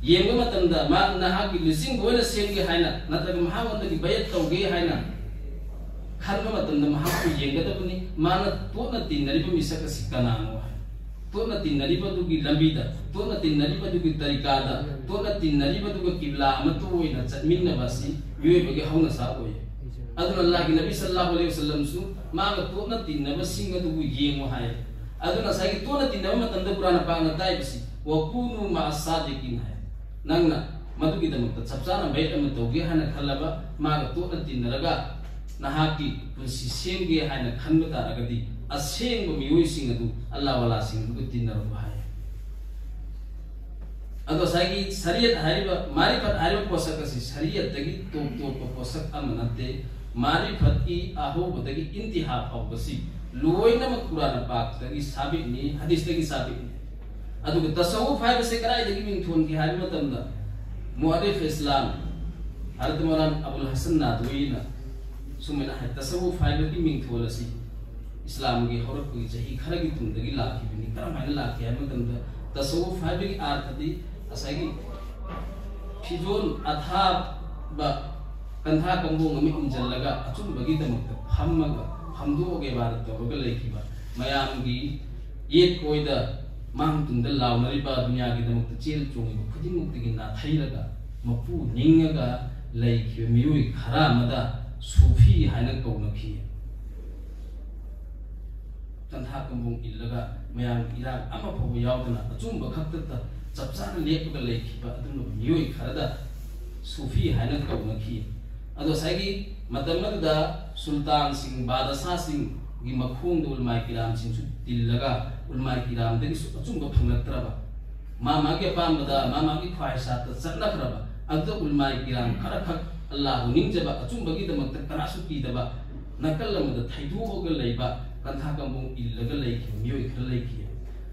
ꯌꯦꯡꯕ ꯃꯇꯝꯗ, ꯃꯥ ꯅꯍꯥꯛꯀꯤ ꯂꯨꯆꯤꯡꯕ ꯑꯣꯏꯅ ꯁꯦꯝꯒꯦ ꯍꯥꯏꯅ ꯅꯠꯇ꯭ꯔꯒ ꯃꯍꯥꯛꯉꯣꯟꯗꯒꯤ ꯕꯌꯠ ꯇꯧꯒꯦ ꯍꯥꯏꯅ ꯈꯟꯕ ꯃꯇꯝꯗ ꯃꯍꯥꯛꯄꯨ ꯌꯦꯡꯒꯗꯕꯅꯤ꯫ ꯃꯥꯅ ꯇꯣꯠꯅ ꯇꯤꯟꯅꯔꯤꯕ ꯃꯤꯁꯛ ꯑꯁꯤ ꯀꯅꯥꯅꯣ ꯍꯥꯏ꯫ ꯇꯣꯠꯅ ꯇꯤꯟꯅꯔꯤꯕꯗꯨꯒꯤ ꯂꯝꯕꯤꯗ, ꯇꯣꯠꯅ ꯇꯤꯟꯅꯔꯤꯕꯗꯨꯒꯤ ꯇꯔꯤꯀꯥꯗ, ꯇꯣꯠꯅ ꯇꯤꯟꯅꯔꯤꯕꯗꯨꯒ ꯀꯤꯕ꯭ꯂꯥ ꯑꯃꯠꯇ ꯑꯣꯏꯅ ꯆꯠꯃꯤꯟꯅꯕ ꯑꯁꯤ ꯃꯤꯑꯣꯏꯕꯒꯤ ꯍꯧꯅꯁꯥ ꯑꯣꯏ꯫ ꯑꯗꯨꯅ ꯑꯜꯂꯥꯍꯒꯤ ꯅꯕꯤ ꯁꯜꯂꯜꯂꯥꯍꯨ ꯑꯂꯩꯍꯤ ꯋꯁꯜꯂꯝꯁꯨ ꯃꯥꯒ ꯇꯣꯠꯅ ꯇꯤꯟꯅꯕꯁꯤꯡ ꯑꯗꯨꯕꯨ ꯌꯦꯡꯉꯨ ꯍꯥꯏ꯫ ꯑꯗꯨꯅ ꯉꯁꯥꯏꯒꯤ ꯇꯣꯠꯅ ꯇꯤꯟꯅꯕ ꯃꯇꯝꯗ ꯀꯨꯔꯥꯟ ꯄꯥꯛꯅ ꯇꯥꯛꯏꯕꯁꯤ, ꯋꯀꯨꯅꯨ ꯃꯥ ꯁꯥꯗꯤꯀꯤꯟ ꯍꯥꯏ꯫ ꯅꯪꯅ ꯃꯗꯨꯒꯤꯗꯃꯛꯇ ꯆꯞ ꯆꯥꯅ ꯕꯩꯠ ꯑꯃ ꯇꯧꯒꯦ ꯍꯥꯏꯅ ꯈꯜꯂꯕ, ꯃꯥꯒ ꯇꯣꯠꯅ ꯇꯤꯟꯅꯔꯒ ꯅꯍꯥꯛꯀꯤ ꯄꯨꯟꯁꯤ ꯁꯦꯝꯒꯦ ꯍꯥꯏꯅ ꯈꯟꯕ ꯇꯥꯔꯒꯗꯤ, ꯑꯁꯦꯡꯕ ꯃꯤꯑꯣꯏꯁꯤꯡ ꯑꯗꯨ, ꯑꯜꯂꯥꯍ ꯋꯥꯂꯥꯁꯤꯡ ꯑꯗꯨꯒ ꯇꯤꯟꯅꯔꯛꯎ ꯍꯥꯏ꯫ ꯑꯗꯣ ꯉꯁꯥꯏꯒꯤ ꯁꯔꯤꯌꯠ ꯍꯥꯏꯔꯤꯕ, ꯃꯥꯔꯤꯐꯠ ꯍꯥꯏꯔꯤꯕ ꯄꯣꯠꯁꯛ ꯑꯁꯤ ꯁꯔꯤꯌꯠꯇꯒꯤ ꯇꯣꯞ ꯇꯣꯞꯄ ꯄꯣꯠꯁꯛ ꯑꯃ ꯅꯠꯇꯦ꯫ ꯃꯥꯔꯤꯐꯠꯀꯤ ꯑꯍꯧꯕꯗꯒꯤ ꯏꯟꯇꯤꯍꯥ ꯐꯥꯎꯕꯁꯤ ꯂꯣꯏꯅꯃꯛ ꯀꯨꯔꯥꯟ ꯄꯥꯛꯇꯒꯤ ꯁꯥꯕꯤꯠꯅꯤ, ꯍꯗꯤꯁꯇꯒꯤ ꯁꯥꯕꯤꯠꯅꯤ꯫ ꯑꯗꯨꯒ ꯇꯁꯧꯋꯨꯐ ꯍꯥꯏꯕꯁꯦ ꯀꯗꯥꯏꯗꯒꯤ ꯃꯤꯡ ꯊꯣꯟꯈꯤ ꯍꯥꯏꯕ ꯃꯇꯝꯗ, ꯃꯨꯑꯔꯤꯈ ꯏꯁꯂꯥꯝ ꯍꯔꯠ ꯃꯧꯂꯥꯟ ꯑꯕꯨꯜ ꯍꯁꯟ ꯅꯥꯗꯋꯤꯅ ꯁꯨꯃꯥꯏꯅ ꯍꯥꯏ, ꯇꯁꯧꯋꯨꯐ ꯍꯥꯏꯕꯒꯤ ꯃꯤꯡꯊꯣꯜ ꯑꯁꯤ ꯏꯁꯂꯥꯝꯒꯤ ꯍꯧꯔꯛꯄꯒꯤ ꯆꯍꯤ ꯈꯔꯒꯤ ꯇꯨꯡꯗꯒꯤ ꯂꯥꯛꯈꯤꯕꯅꯤ꯫ ꯀꯔꯝꯍꯥꯏꯅ ꯂꯥꯛꯈꯤ ꯍꯥꯏꯕ ꯃꯇꯝꯗ, ꯇꯁꯧꯋꯨꯐ ꯍꯥꯏꯕꯒꯤ ꯑꯥꯔꯊꯗꯤ ꯉꯁꯥꯏꯒꯤ ꯐꯤꯖꯣꯜ ꯑꯊꯥꯕ, ꯀꯟꯊꯥ ꯀꯝꯕꯣꯡ ꯑꯃ ꯏꯟꯖꯜꯂꯒ ꯑꯆꯨꯝꯕꯒꯤꯗꯃꯛꯇ ꯐꯝꯃꯒ, ꯐꯝꯗꯣꯛꯑꯒ ꯏꯕꯥꯗꯠ ꯇꯧꯔꯒ ꯂꯩꯈꯤꯕ, ꯃꯌꯥꯝꯒꯤ ꯌꯦꯠ ꯑꯣꯏꯗ ꯃꯥꯡ ꯇꯨꯡꯗ ꯂꯥꯎꯅꯔꯤꯕ, ꯗꯨꯅꯤꯌꯥꯒꯤꯗꯃꯛꯇ ꯆꯦꯜ ꯆꯣꯡꯉꯤꯕ ꯈꯨꯗꯤꯡꯃꯛꯇꯒꯤ ꯅꯥꯊꯩꯔꯒ, ꯃꯄꯨ ꯅꯤꯡꯉꯒ ꯂꯩꯈꯤꯕ ꯃꯤꯑꯣꯏ ꯈꯔ ꯑꯃꯗ ꯁꯨꯐꯤ ꯍꯥꯏꯅ ꯀꯧꯅꯈꯤ꯫ ꯀꯟꯊꯥ ꯀꯝꯕꯣꯡ ꯏꯜꯂꯒ ꯃꯌꯥꯝꯒꯤ ꯏꯔꯥꯡ ꯑꯃ ꯐꯥꯎꯕ ꯌꯥꯎꯗꯅ ꯑꯆꯨꯝꯕ ꯈꯛꯇꯗ ꯆꯞ ꯆꯥꯅ ꯂꯦꯞꯄꯒ ꯂꯩꯈꯤꯕ ꯑꯗꯨꯒꯨꯝꯂꯕ ꯃꯤꯑꯣꯏ ꯈꯔꯗ ꯁꯨꯐꯤ ꯍꯥꯏꯅ ꯀꯧꯅꯈꯤ꯫ ꯑꯗꯣ ꯉꯁꯥꯏꯒꯤ ꯃꯇꯝ ꯑꯗꯨꯗ ꯁꯨꯜꯇꯥꯟꯁꯤꯡ, ꯕꯥꯗꯁꯥꯁꯤꯡꯒꯤ ꯃꯈꯣꯡꯗ ꯎꯂꯃꯥꯏ ꯀꯤꯔꯥꯝꯁꯤꯡꯁꯨ ꯇꯤꯜꯂꯒ, ꯎꯂꯃꯥꯏ ꯀꯤꯔꯥꯝꯗꯒꯤꯁꯨ ꯑꯆꯨꯝꯕ ꯐꯪꯂꯛꯇ꯭ꯔꯕ, ꯃꯥ ꯃꯥꯒꯤ ꯑꯄꯥꯝꯕꯗ, ꯃꯥ ꯃꯥꯒꯤ ꯈ꯭ꯋꯥꯏꯁꯥꯠꯇ ꯆꯠꯅꯈ꯭ꯔꯕ, ꯑꯗꯨꯗ ꯎꯂꯃꯥꯏ ꯀꯤꯔꯥꯝ ꯈꯔꯈꯛ ꯑꯜꯂꯥꯍꯕꯨ ꯅꯤꯡꯖꯕ, ꯑꯆꯨꯝꯕꯒꯤꯗꯃꯛꯇ ꯀꯅꯥꯁꯨ ꯀꯤꯗꯕ, ꯅꯥꯀꯜ ꯑꯃꯗ ꯊꯩꯗꯣꯛꯑꯒ ꯂꯩꯕ, ꯀꯟꯊꯥ ꯀꯝꯕꯣꯡ ꯏꯜꯂꯒ ꯂꯩꯈꯤꯕ ꯃꯤꯑꯣꯏ ꯈꯔ ꯂꯩꯈꯤ꯫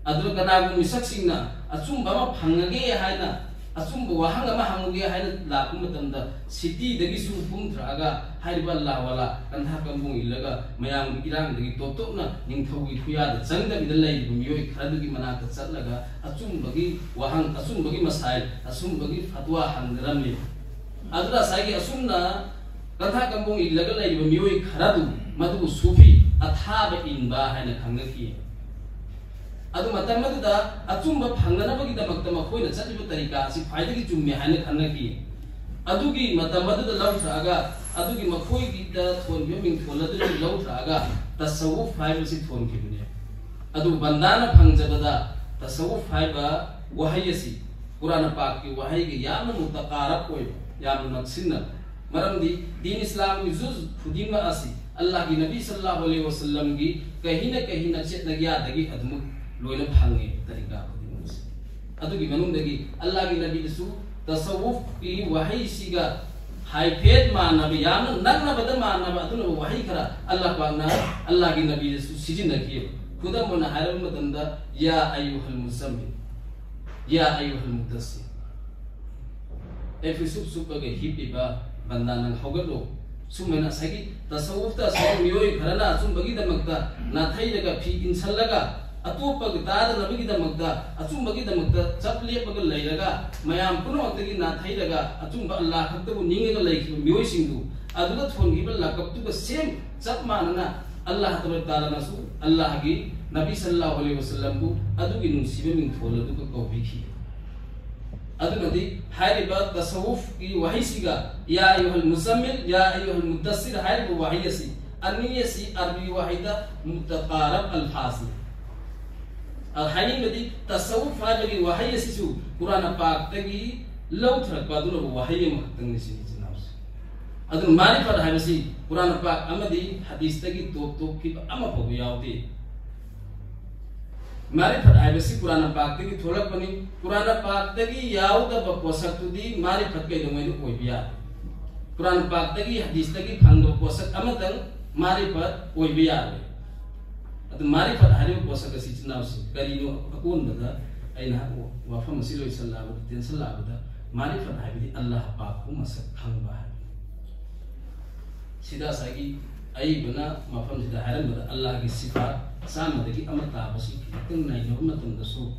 ꯑꯗꯨꯒ ꯀꯅꯥꯒꯨꯝꯕ ꯃꯤꯁꯛꯁꯤꯡꯅ ꯑꯆꯨꯝꯕ ꯑꯃ ꯐꯪꯉꯒꯦ ꯍꯥꯏꯅ, ꯑꯆꯨꯝꯕ ꯋꯥꯍꯪ ꯑꯃ ꯍꯪꯉꯨꯒꯦ ꯍꯥꯏꯅ ꯂꯥꯛꯄ ꯃꯇꯝꯗ, ꯁꯤꯇꯤꯗꯒꯤꯁꯨ ꯀꯨꯝꯊꯔꯛꯑꯒ ꯍꯥꯏꯔꯤꯕ ꯑꯜꯂꯥꯍ ꯋꯥꯂꯥ ꯀꯟꯊꯥ ꯀꯝꯕꯣꯡ ꯏꯜꯂꯒ ꯃꯌꯥꯝꯒꯤ ꯏꯔꯥꯡꯗꯒꯤ ꯇꯣꯞ ꯇꯣꯞꯅ ꯅꯤꯡꯊꯧꯒꯤ ꯈꯨꯌꯥꯗ ꯆꯪꯗꯕꯤꯗ ꯂꯩꯔꯤꯕ ꯃꯤꯑꯣꯏ ꯈꯔꯗꯨꯒꯤ ꯃꯅꯥꯛꯇ ꯆꯠꯂꯒ ꯑꯆꯨꯝꯕꯒꯤ ꯋꯥꯍꯪ, ꯑꯆꯨꯝꯕꯒꯤ ꯃꯁꯥꯏꯜ, ꯑꯆꯨꯝꯕꯒꯤ ꯐꯠꯋꯥ ꯍꯪꯅꯔꯝꯃꯤ꯫ ꯑꯗꯨꯅ ꯉꯁꯥꯏꯒꯤ ꯑꯁꯨꯝꯅ ꯀꯟꯊꯥ ꯀꯝꯕꯣꯡ ꯏꯜꯂꯒ ꯂꯩꯔꯤꯕ ꯃꯤꯑꯣꯏ ꯈꯔꯗꯨ, ꯃꯗꯨꯕꯨ ꯁꯨꯐꯤ, ꯑꯊꯥꯕ ꯏꯟꯕ ꯍꯥꯏꯅ ꯈꯪꯅꯈꯤ꯫ ꯑꯗꯨ ꯃꯇꯝ ꯑꯗꯨꯗ ꯑꯆꯨꯝꯕ ꯐꯪꯅꯅꯕꯒꯤꯗꯃꯛꯇ ꯃꯈꯣꯏꯅ ꯆꯠꯂꯤꯕ ꯇꯔꯤꯀꯥ ꯑꯁꯤ ꯈ꯭ꯋꯥꯏꯗꯒꯤ ꯆꯨꯝꯃꯤ ꯍꯥꯏꯅ ꯈꯪꯅꯈꯤ꯫ ꯑꯗꯨꯒꯤ ꯃꯇꯝ ꯑꯗꯨꯗ ꯂꯧꯊꯔꯛꯑꯒ, ꯑꯗꯨꯒꯤ ꯃꯈꯣꯏꯒꯤꯗ ꯊꯣꯟꯈꯤꯕ ꯃꯤꯡꯊꯣꯜ ꯑꯗꯨꯗꯒꯤ ꯂꯧꯊꯔꯛꯑꯒ ꯇꯁꯧꯋꯨꯐ ꯍꯥꯏꯕꯁꯤ ꯊꯣꯟꯈꯤꯕꯅꯤ꯫ ꯑꯗꯨ ꯕꯟꯗꯥꯅ ꯐꯪꯖꯕꯗ ꯇꯁꯧꯋꯨꯐ ꯍꯥꯏꯕ ꯋꯥꯍꯩ ꯑꯁꯤ ꯀꯨꯔꯥꯟ ꯄꯥꯛꯀꯤ ꯋꯥꯍꯩꯒ ꯌꯥꯝꯅ ꯃꯨꯇꯀꯥꯔꯕ ꯑꯣꯏꯕ, ꯌꯥꯝꯅ ꯅꯛꯁꯤꯟꯅꯕ꯫ ꯃꯔꯝꯗꯤ ꯗꯤꯟ ꯏꯁꯂꯥꯝꯒꯤ ꯖꯨꯖ ꯈꯨꯗꯤꯡꯃꯛ ꯑꯁꯤ ꯑꯜꯂꯥꯍꯒꯤ ꯅꯕꯤ ꯁꯜꯂꯜꯂꯥꯍꯨ ꯑꯂꯩꯍꯤ ꯋꯁꯜꯂꯝꯒꯤ ꯀꯍꯤꯅ ꯀꯍꯤꯅ ꯆꯦꯠꯅ ꯌꯥꯗꯒꯤ ꯑꯗꯨꯃꯛ ꯂꯣꯏꯅ ꯐꯪꯉꯦ ꯇꯔꯤꯀꯥ ꯈꯨꯗꯤꯡꯃꯛ ꯑꯁꯤ꯫ ꯑꯗꯨꯒꯤ ꯃꯅꯨꯡꯗꯒꯤ ꯑꯜꯂꯥꯍꯒꯤ ꯅꯕꯤꯗꯁꯨ ꯇꯁꯧꯋꯨꯐꯀꯤ ꯋꯥꯍꯩꯁꯤꯒ ꯍꯥꯏꯐꯦꯠ ꯃꯥꯟꯅꯕ, ꯌꯥꯝꯅ ꯅꯛꯅꯕꯗ ꯃꯥꯟꯅꯕ ꯑꯗꯨꯅ ꯋꯥꯍꯩ ꯈꯔ ꯑꯜꯂꯥꯍ ꯄꯥꯛꯅ ꯑꯜꯂꯥꯍꯒꯤ ꯅꯕꯤꯗꯁꯨ ꯁꯤꯖꯤꯟꯅꯈꯤꯑꯕ꯫ ꯈꯨꯗꯝ ꯑꯣꯏꯅ ꯍꯥꯏꯔꯕ ꯃꯇꯝꯗ, "ꯌꯥ ꯑꯌꯨꯍꯜ ꯃꯨꯖꯝꯃꯤꯜ, ꯌꯥ ꯑꯌꯨꯍꯜ ꯃꯨꯗꯁꯁꯤꯔ, ꯑꯦ ꯐꯤꯁꯨꯞ ꯁꯨꯞꯄꯒ ꯍꯤꯞꯄꯤꯕ ꯕꯟꯗꯥ, ꯅꯪ ꯍꯧꯒꯠꯂꯣ"꯫ ꯁꯨꯝꯕꯅ ꯉꯁꯥꯏꯒꯤ ꯇꯁꯧꯋꯨꯐꯇ ꯑꯁꯣꯝ ꯃꯤꯑꯣꯏ ꯈꯔꯅ ꯑꯆꯨꯝꯕꯒꯤꯗꯃꯛꯇ ꯅꯥꯊꯩꯔꯒ ꯐꯤ ꯏꯟꯁꯜꯂꯒ, ꯑꯇꯣꯞꯄꯒ ꯇꯥꯗꯅꯕꯒꯤꯗꯃꯛꯇ, ꯑꯆꯨꯝꯕꯒꯤꯗꯃꯛꯇ ꯆꯞ ꯂꯦꯞꯄꯒ ꯂꯩꯔꯒ, ꯃꯌꯥꯝ ꯄꯨꯝꯅꯃꯛꯇꯒꯤ ꯅꯥꯊꯩꯔꯒ ꯑꯆꯨꯝꯕ ꯑꯜꯂꯥꯍ ꯈꯛꯇꯕꯨ ꯅꯤꯡꯉꯒ ꯂꯩꯈꯤꯕ ꯃꯤꯑꯣꯏꯁꯤꯡꯗꯨ, ꯑꯗꯨꯗ ꯊꯣꯟꯈꯤꯕ ꯂꯥꯀꯞꯇꯨꯒ ꯁꯦꯝ ꯆꯞ ꯃꯥꯟꯅꯅ ꯑꯜꯂꯥꯍ ꯇꯕꯥꯔꯛ ꯇꯥꯂꯥꯅꯁꯨ ꯑꯜꯂꯥꯍꯒꯤ ꯅꯕꯤ ꯁꯜꯂꯜꯂꯥꯍꯨ ꯑꯂꯩꯍꯤ ꯋꯁꯜꯂꯝꯕꯨ ꯑꯗꯨꯒꯤ ꯅꯨꯡꯁꯤꯕ ꯃꯤꯡꯊꯣꯜ ꯑꯗꯨꯒ ꯀꯧꯕꯤꯈꯤ꯫ ꯑꯗꯨꯅꯗꯤ ꯍꯥꯏꯔꯤꯕ ꯇꯁꯧꯋꯨꯐꯀꯤ ꯋꯥꯍꯩꯁꯤꯒ "ꯌꯥ ꯑꯌꯨꯍꯜ ꯃꯨꯖꯝꯃꯤꯜ, ꯌꯥ ꯑꯌꯨꯍꯜ ꯃꯨꯗꯁꯁꯤꯔ" ꯍꯥꯏꯔꯤꯕ ꯋꯥꯍꯩ ꯑꯁꯤ, ꯑꯅꯤ ꯑꯁꯤ ꯑꯔꯕꯤ ꯋꯥꯍꯩꯗ ꯃꯨꯇꯀꯥꯔꯕ ꯑꯜꯐꯥꯖꯅꯤ꯫ ꯑ, ꯍꯥꯏꯅꯤꯡꯕꯗꯤ, ꯇꯁꯧꯋꯨꯐ ꯍꯥꯏꯕꯒꯤ ꯋꯥꯍꯩ ꯑꯁꯤꯁꯨ ꯀꯨꯔꯥꯟ ꯄꯥꯛꯇꯒꯤ ꯂꯧꯊꯔꯛꯄ ꯑꯗꯨꯅꯕꯨ ꯋꯥꯍꯩ ꯑꯃꯈꯛꯇꯪꯅꯤ ꯁꯤꯅꯤ, ꯏꯆꯤꯟ ꯏꯅꯥꯎꯁꯤꯡ꯫ ꯑꯗꯨꯅ ꯃꯥꯔꯤꯐꯠ ꯍꯥꯏꯕꯁꯤ ꯀꯨꯔꯥꯟ ꯄꯥꯛ ꯑꯃꯗꯤ ꯍꯗꯤꯁꯇꯒꯤ ꯇꯣꯞ ꯇꯣꯞꯈꯤꯕ ꯑꯃ ꯐꯥꯎꯕ ꯌꯥꯎꯗꯦ꯫ ꯃꯥꯔꯤꯐꯠ ꯍꯥꯏꯕꯁꯤ ꯀꯨꯔꯥꯟ ꯄꯥꯛꯇꯒꯤ ꯊꯣꯛꯂꯛꯄꯅꯤ꯫ ꯀꯨꯔꯥꯟ ꯄꯥꯛꯇꯒꯤ ꯌꯥꯎꯗꯕ ꯄꯣꯠꯁꯛꯇꯨꯗꯤ ꯃꯥꯔꯤꯐꯠ ꯀꯩꯗꯧꯉꯩꯗ ꯑꯣꯏꯕ ꯌꯥꯗꯦ꯫ ꯀꯨꯔꯥꯟ ꯄꯥꯛꯇꯒꯤ, ꯍꯗꯤꯁꯇꯒꯤ ꯐꯪꯗꯕ ꯄꯣꯠꯁꯛ ꯑꯃꯇꯪ ꯃꯥꯔꯤꯐꯠ ꯑꯣꯏꯕ ꯌꯥꯔꯣꯏ꯫ ꯑꯗꯨ ꯃꯥꯔꯤꯐꯠ ꯍꯥꯏꯔꯤꯕ ꯄꯣꯠꯁꯛ ꯑꯁꯤ, ꯏꯆꯤꯟ ꯏꯅꯥꯎꯁꯤꯡ, ꯀꯔꯤꯅꯣ? ꯑꯀꯣꯟꯕꯗ ꯑꯩꯅ ꯋꯥꯐꯝ ꯑꯁꯤ ꯂꯣꯏꯁꯤꯜꯂꯛꯑꯕꯗ, ꯇꯦꯟꯁꯤꯜꯂꯛꯑꯕꯗ, ꯃꯥꯔꯤꯐꯠ ꯍꯥꯏꯕꯗꯤ ꯑꯜꯂꯥꯍ ꯄꯥꯛꯄꯨ ꯃꯁꯛ ꯈꯪꯕ ꯍꯥꯏꯕꯅꯤ꯫ ꯁꯤꯗ ꯉꯁꯥꯏꯒꯤ ꯑꯏꯕꯅ ꯃꯐꯝꯁꯤꯗ ꯍꯥꯏꯔꯝꯕꯗ ꯑꯜꯂꯥꯍꯒꯤ ꯁꯤꯐꯥꯠ ꯆꯥꯝꯃꯗꯒꯤ ꯑꯃ ꯇꯥꯕꯁꯤ ꯈꯤꯇꯪ ꯅꯩꯅꯕ ꯃꯇꯝꯗꯁꯨ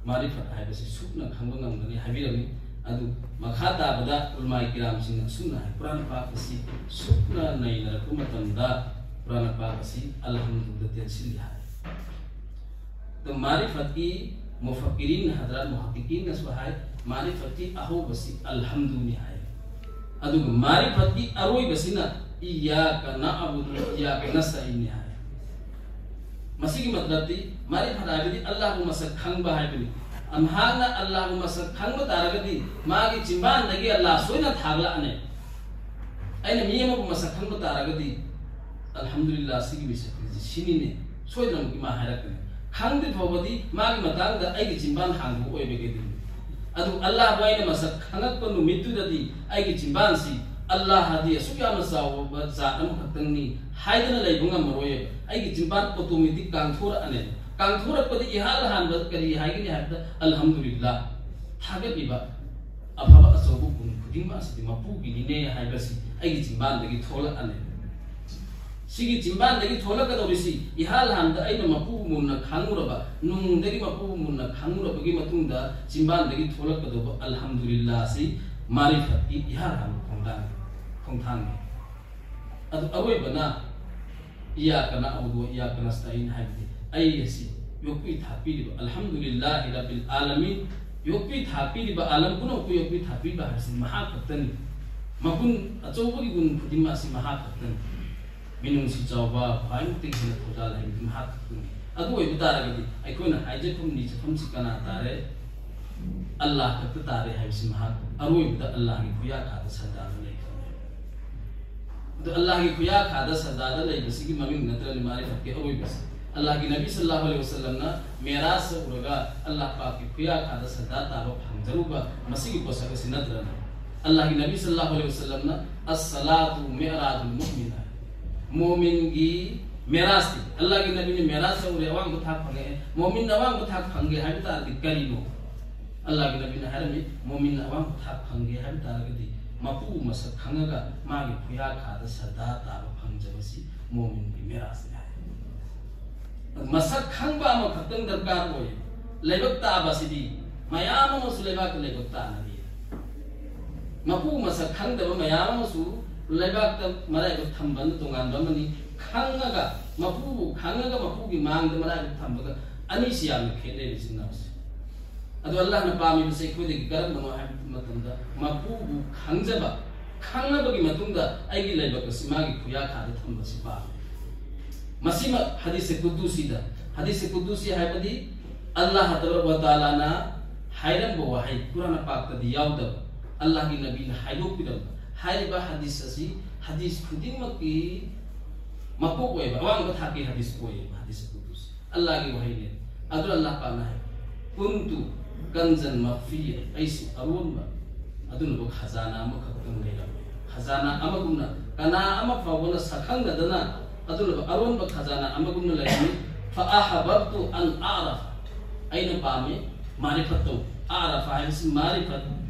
ꯃꯥꯔꯤꯐꯠ ꯍꯥꯏꯕꯁꯤ ꯁꯨꯞꯅ ꯈꯪꯕ ꯉꯝꯒꯅꯤ ꯍꯥꯏꯕꯤꯔꯝꯃꯤ꯫ ꯑꯗꯨ ꯃꯈꯥ ꯇꯥꯕꯗ ꯎꯂꯃꯥꯏ ꯀꯤꯔꯥꯝꯁꯤꯡꯅ ꯑꯁꯨꯝꯅ ꯍꯥꯏ, ꯀꯨꯔꯥꯟ ꯄꯥꯛ ꯑꯁꯤ ꯁꯨꯞꯅ ꯅꯩꯅꯔꯛꯄ ꯃꯇꯝꯗ ꯀꯨꯔꯥꯟ ꯄꯥꯛ ꯑꯁꯤ ꯑꯜꯍꯝꯗꯨꯗ ꯇꯦꯟꯁꯤꯜꯂꯤ ꯍꯥꯏ꯫ ꯑꯗꯣ ꯃꯥꯔꯤꯐꯠꯀꯤ ꯃꯨꯐꯛꯀꯤꯔꯤꯟ ꯍꯗ꯭ꯔꯥꯠ ꯃꯨꯍꯛꯀꯤꯀꯤꯟꯅꯁꯨ ꯍꯥꯏ, ꯃꯥꯔꯤꯐꯠꯀꯤ ꯑꯍꯧꯕꯁꯤ ꯑꯜꯍꯝꯗꯨꯅꯤ ꯍꯥꯏ꯫ ꯑꯗꯨꯒ ꯃꯥꯔꯤꯐꯠꯀꯤ ꯑꯔꯣꯏꯕꯁꯤꯅ ꯏꯌꯥꯀ ꯅꯑꯕꯨꯗꯨ ꯋ ꯏꯌꯥꯀ ꯅꯁꯇꯥꯏꯟꯅꯤ ꯍꯥꯏ꯫ ꯃꯁꯤꯒꯤ ꯃꯇꯂꯕꯇꯤ ꯃꯥꯔꯤꯐꯠ ꯍꯥꯏꯕꯗꯤ ꯑꯜꯂꯥꯍꯕꯨ ꯃꯁꯛ ꯈꯪꯕ ꯍꯥꯏꯕꯅꯤ꯫ ꯃꯍꯥꯛꯅ ꯑꯜꯂꯥꯍꯕꯨ ꯃꯁꯛ ꯈꯪꯕ ꯇꯥꯔꯒꯗꯤ ꯃꯥꯒꯤ ꯆꯤꯟꯕꯥꯟꯗꯒꯤ ꯑꯜꯂꯥꯍ ꯁꯣꯏꯅ ꯊꯥꯒꯠꯂꯛꯑꯅꯤ꯫ ꯑꯩꯅ ꯃꯤ ꯑꯃꯕꯨ ꯃꯁꯛ ꯈꯪꯕ ꯇꯥꯔꯒꯗꯤ, "ꯑꯜꯍꯝꯗꯨꯂꯤꯜꯂꯥꯍ, ꯁꯤꯒꯤ ꯃꯤꯁꯛꯁꯤ ꯁꯤꯅꯤꯅꯦ", ꯁꯣꯏꯗꯅꯃꯛꯀꯤ ꯃꯥ ꯍꯥꯏꯔꯛꯀꯅꯤ꯫ ꯈꯪꯗ꯭ꯔꯤ ꯐꯥꯎꯕꯗꯤ ꯃꯥꯒꯤ ꯃꯇꯥꯡꯗ ꯑꯩꯒꯤ ꯆꯤꯟꯕꯥꯟ ꯍꯥꯡꯕ ꯑꯣꯏꯕꯒꯤꯗꯨꯅꯤ꯫ ꯑꯗꯨ ꯑꯜꯂꯥꯍꯕꯨ ꯑꯩꯅ ꯃꯁꯛ ꯈꯪꯉꯛꯄ ꯅꯨꯃꯤꯠꯇꯨꯗꯗꯤ ꯑꯩꯒꯤ ꯆꯤꯟꯕꯥꯟꯁꯤ ꯑꯜꯂꯥꯍꯗꯤ ꯑꯁꯨꯛ ꯌꯥꯝꯅ ꯆꯥꯎꯕ ꯖꯥꯠ ꯑꯃꯈꯛꯇꯪꯅꯤ ꯍꯥꯏꯗꯅ ꯂꯩꯕ ꯉꯝꯃꯔꯣꯏꯕ꯫ ꯑꯩꯒꯤ ꯆꯤꯟꯕꯥꯟ ꯑꯣꯇꯣꯃꯦꯇꯤꯛ ꯀꯥꯡꯊꯣꯔꯛꯑꯅꯦꯕ꯫ ꯀꯥꯡꯊꯣꯔꯛꯄꯗ ꯏꯍꯥꯟ ꯍꯥꯟꯕ ꯀꯔꯤ ꯍꯥꯏꯒꯅꯤ ꯍꯥꯏꯕꯗ, "ꯑꯜꯍꯝꯗꯨꯂꯤꯜꯂꯥꯍ, ꯊꯥꯒꯠꯂꯤꯕ ꯑꯐꯕ ꯑꯆꯧꯕ ꯒꯨꯟ ꯈꯨꯗꯤꯡꯃꯛ ꯑꯁꯤꯗꯤ ꯃꯄꯨꯒꯤꯅꯤꯅꯦ" ꯍꯥꯏꯕꯁꯤ ꯑꯩꯒꯤ ꯆꯤꯟꯕꯥꯟꯗꯒꯤ ꯊꯣꯛꯂꯛꯑꯅꯦꯕ꯫ ꯁꯤꯒꯤ ꯆꯤꯟꯕꯥꯟꯗꯒꯤ ꯊꯣꯛꯂꯛꯀꯗꯧꯔꯤꯁꯤ ꯏꯍꯥꯟ ꯍꯥꯟꯕꯗ ꯑꯩꯅ ꯃꯄꯨꯕꯨ ꯃꯨꯟꯅ ꯈꯪꯉꯨꯔꯕ, ꯅꯨꯡꯗꯒꯤ ꯃꯄꯨꯕꯨ ꯃꯨꯟꯅ ꯈꯪꯉꯨꯔꯕꯒꯤ ꯃꯇꯨꯡꯗ ꯆꯤꯟꯕꯥꯟꯗꯒꯤ ꯊꯣꯛꯂꯛꯀꯗꯧꯕ ꯑꯜꯍꯝꯗꯨꯂꯤꯜꯂꯥꯍꯁꯤ ꯃꯥꯔꯤꯐꯠꯀꯤ ꯏꯍꯥꯟ ꯍꯥꯟꯕ ꯈꯣꯡꯊꯥꯡ, ꯈꯣꯡꯊꯥꯡꯅꯤ꯫ ꯑꯗꯨ ꯑꯔꯣꯏꯕꯅ ꯏꯌꯥꯀ ꯅꯑꯕꯨꯗꯨ ꯋ ꯏꯌꯥꯀ ꯅꯁꯇꯥꯏꯟ ꯍꯥꯏꯕꯗꯤ ꯑꯩ ꯑꯁꯤ ꯌꯣꯛꯄꯤ ꯊꯥꯛꯄꯤꯔꯤꯕ, ꯑꯜꯍꯝꯗꯨꯂꯤꯜꯂꯥꯍꯤ ꯔꯕꯤꯜ ꯑꯥꯂꯃꯤꯟ, ꯌꯣꯛꯄꯤ ꯊꯥꯛꯄꯤꯔꯤꯕ, ꯑꯥꯂꯝ ꯄꯨꯝꯅꯃꯛꯄꯨ ꯌꯣꯛꯄꯤ ꯊꯥꯛꯄꯤꯕ ꯍꯥꯏꯕꯁꯤ ꯃꯍꯥꯛ ꯈꯛꯇꯅꯤ꯫ ꯃꯒꯨꯟ ꯑꯆꯧꯕꯒꯤ ꯒꯨꯟ ꯈꯨꯗꯤꯡꯃꯛ ꯑꯁꯤ ꯃꯍꯥꯛ ꯈꯛꯇꯅꯤ꯫ ꯃꯤꯅꯨꯡꯁꯤ ꯆꯥꯎꯕ, ꯈ꯭ꯋꯥꯏꯃꯨꯛꯇꯒꯤ ꯍꯦꯟꯅ ꯊꯧꯖꯥꯜ ꯍꯩꯕꯗꯤ ꯃꯍꯥꯛ ꯈꯛꯇꯅꯤ꯫ ꯑꯗꯨ ꯑꯣꯏꯕ ꯇꯥꯔꯒꯗꯤ ꯑꯩꯈꯣꯏꯅ ꯍꯥꯏꯖꯐꯝ ꯅꯤꯖꯐꯝꯁꯤ ꯀꯅꯥ ꯇꯥꯔꯦ? ꯑꯜꯂꯥꯍ ꯈꯛꯇ ꯇꯥꯔꯦ ꯍꯥꯏꯕꯁꯤ ꯃꯍꯥꯛ ꯑꯔꯣꯏꯕꯗ ꯑꯜꯂꯥꯍꯒꯤ ꯈꯨꯌꯥꯈꯥꯗ ꯁꯔꯗꯥꯔꯗ ꯂꯩꯈ꯭ꯔꯕꯅꯤ꯫ ꯑꯗꯨ ꯑꯜꯂꯥꯍꯒꯤ ꯈꯨꯌꯥꯈꯥꯗ ꯁꯔꯗꯥꯔꯗ ꯂꯩꯕꯁꯤꯒꯤ ꯃꯃꯤꯡ ꯅꯠꯇ꯭ꯔꯅꯦ ꯃꯥꯔꯤꯐꯠꯀꯤ ꯑꯔꯣꯏꯕꯁꯦ? ꯑꯜꯂꯥꯍꯒꯤ ꯅꯕꯤ ꯁꯜꯂꯜꯂꯥꯍꯨ ꯑꯂꯩꯍꯤ ꯋꯁꯜꯂꯝꯅ ꯃꯦꯔꯥꯖ ꯆꯠꯂꯨꯔꯒ ꯑꯜꯂꯥꯍ ꯄꯥꯛꯀꯤ ꯈꯨꯌꯥꯈꯥꯗ ꯁꯔꯗꯥꯔ ꯇꯥꯕ ꯐꯪꯖꯔꯨꯕ ꯃꯁꯤꯒꯤ ꯄꯣꯠꯁꯛ ꯑꯁꯤ ꯅꯠꯇ꯭ꯔꯅꯦ? ꯑꯜꯂꯥꯍꯒꯤ ꯅꯕꯤ ꯁꯜꯂꯜꯂꯥꯍꯨ ꯑꯂꯩꯍꯤ ꯋꯁꯜꯂꯝꯅ "ꯑꯁ-ꯁꯂꯥꯇꯨ ꯃꯤꯑꯔꯥꯖꯨꯜ ꯃꯨꯑꯃꯤꯅ", ꯃꯣꯃꯤꯟꯒꯤ ꯃꯦꯔꯥꯖꯁꯤ, ꯑꯜꯂꯥꯍꯒꯤ ꯅꯕꯤꯅ ꯃꯦꯔꯥꯖ ꯆꯠꯂꯨꯔꯦ, ꯑꯋꯥꯡꯕ ꯊꯥꯛ ꯐꯪꯉꯦ, ꯃꯣꯃꯤꯟꯅ ꯑꯋꯥꯡꯕ ꯊꯥꯛ ꯐꯪꯒꯦ ꯍꯥꯏꯕ ꯇꯥꯔꯗꯤ ꯀꯔꯤꯅꯣ? ꯑꯜꯂꯥꯍꯒꯤ ꯅꯕꯤꯅ ꯍꯥꯏꯔꯝꯃꯤ, ꯃꯣꯃꯤꯟꯅ ꯑꯋꯥꯡꯕ ꯊꯥꯛ ꯐꯪꯒꯦ ꯍꯥꯏꯕ ꯇꯥꯔꯒꯗꯤ ꯃꯄꯨ ꯃꯁꯛ ꯈꯪꯉꯒ ꯃꯥꯒꯤ ꯈꯨꯌꯥꯈꯥꯗ ꯁꯔꯗꯥꯔ ꯇꯥꯕ ꯐꯪꯖꯕꯁꯤ ꯃꯣꯃꯤꯟꯒꯤ ꯃꯦꯔꯥꯖꯅꯤ ꯍꯥꯏ꯫ ꯃꯁꯛ ꯈꯪꯕ ꯑꯃꯈꯛꯇꯪ ꯗꯔꯀꯥꯔ ꯑꯣꯏ꯫ ꯂꯥꯏꯕꯛ ꯇꯥꯕꯁꯤꯗꯤ ꯃꯌꯥꯝ ꯑꯃꯁꯨ ꯂꯩꯕꯥꯛꯇ ꯂꯥꯏꯕꯛ ꯇꯥꯅꯔꯤ꯫ ꯃꯄꯨ ꯃꯁꯛ ꯈꯪꯗꯕ ꯃꯌꯥꯝ ꯑꯃꯁꯨ ꯂꯩꯕꯥꯛꯇ ꯃꯔꯥꯏꯕꯛ ꯊꯝꯕꯅ ꯇꯣꯉꯥꯟꯕ ꯑꯃꯅꯤ꯫ ꯈꯪꯉꯒ, ꯃꯄꯨꯕꯨ ꯈꯪꯉꯒ ꯃꯄꯨꯒꯤ ꯃꯥꯡꯗ ꯃꯔꯥꯏꯕꯛ ꯊꯝꯕꯒ ꯑꯅꯤꯁꯤ ꯌꯥꯝꯅ ꯈꯦꯠꯅꯩ, ꯏꯆꯤꯟ ꯏꯅꯥꯎꯁꯦ꯫ ꯑꯗꯣ ꯑꯜꯂꯥꯍꯅ ꯄꯥꯝꯃꯤꯕꯁꯦ ꯑꯩꯈꯣꯏꯗꯒꯤ ꯀꯔꯝꯕꯅꯣ ꯍꯥꯏꯕ ꯃꯇꯝꯗ, ꯃꯄꯨꯕꯨ ꯈꯪꯖꯕ, ꯈꯪꯂꯕꯒꯤ ꯃꯇꯨꯡꯗ ꯑꯩꯒꯤ ꯂꯥꯏꯕꯛ ꯑꯁꯤ ꯃꯥꯒꯤ ꯈꯨꯌꯥꯈꯥꯗ ꯊꯝꯕꯁꯤ ꯄꯥꯝꯃꯤ꯫ ꯃꯁꯤꯃꯛ ꯍꯗꯤꯁꯦ ꯀꯨꯗꯨꯁꯤꯗ, ꯍꯗꯤꯁꯦ ꯀꯨꯗꯨꯁꯤ ꯍꯥꯏꯕꯗꯤ ꯑꯜꯂꯥꯍ ꯇꯕꯥꯔꯛ ꯋ ꯇꯥꯂꯥꯅ ꯍꯥꯏꯔꯝꯕ ꯋꯥꯍꯩ ꯀꯨꯔꯥꯟ ꯄꯥꯛꯇꯗꯤ ꯌꯥꯎꯗꯕ, ꯑꯜꯂꯥꯍꯒꯤ ꯅꯕꯤꯅ ꯍꯥꯏꯗꯣꯛꯄꯤꯔꯝꯕ, ꯍꯥꯏꯔꯤꯕ ꯍꯗꯤꯁ ꯑꯁꯤ ꯍꯗꯤꯁ ꯈꯨꯗꯤꯡꯃꯛꯀꯤ ꯃꯀꯣꯛ ꯑꯣꯏꯕ, ꯑꯋꯥꯡꯕ ꯊꯥꯛꯀꯤ ꯍꯗꯤꯁ ꯑꯣꯏꯌꯦꯕ꯫ ꯍꯗꯤꯁ ꯀꯨꯗꯨꯁꯤ ꯑꯜꯂꯥꯍꯒꯤ ꯋꯥꯍꯩꯅꯦ꯫ ꯑꯗꯨ ꯑꯜꯂꯥꯍ ꯄꯥꯛꯅ ꯍꯥꯏ, "ꯀꯨꯟꯇꯨ ꯀꯟꯖꯟ ꯃꯈꯐꯤꯌ", ꯑꯩꯁꯤ ꯑꯔꯣꯟꯕ ꯑꯗꯨꯅꯕꯨ ꯈꯖꯥꯅꯥ ꯑꯃꯈꯛꯇꯪ ꯂꯩꯔꯝꯃꯤ꯫ ꯈꯖꯥꯅꯥ ꯑꯃꯒꯨꯝꯅ ꯀꯅꯥ ꯑꯃ ꯐꯥꯎꯕꯅ ꯁꯛꯈꯪꯅꯗꯅ ꯑꯗꯨꯅꯕꯨ ꯑꯔꯣꯟꯕ ꯈꯖꯥꯅꯥ ꯑꯃꯒꯨꯝꯅ ꯂꯩꯔꯝꯃꯤ꯫ "ꯐꯑꯍꯕꯕꯇꯨ ꯑꯟ ꯑꯥꯔꯐ", ꯑꯩꯅ ꯄꯥꯝꯃꯤ ꯃꯥꯔꯤꯐꯠ ꯇꯧ꯫ ꯑꯥꯔꯐ ꯍꯥꯏꯕꯁꯤ, ꯃꯥꯔꯤꯐꯠ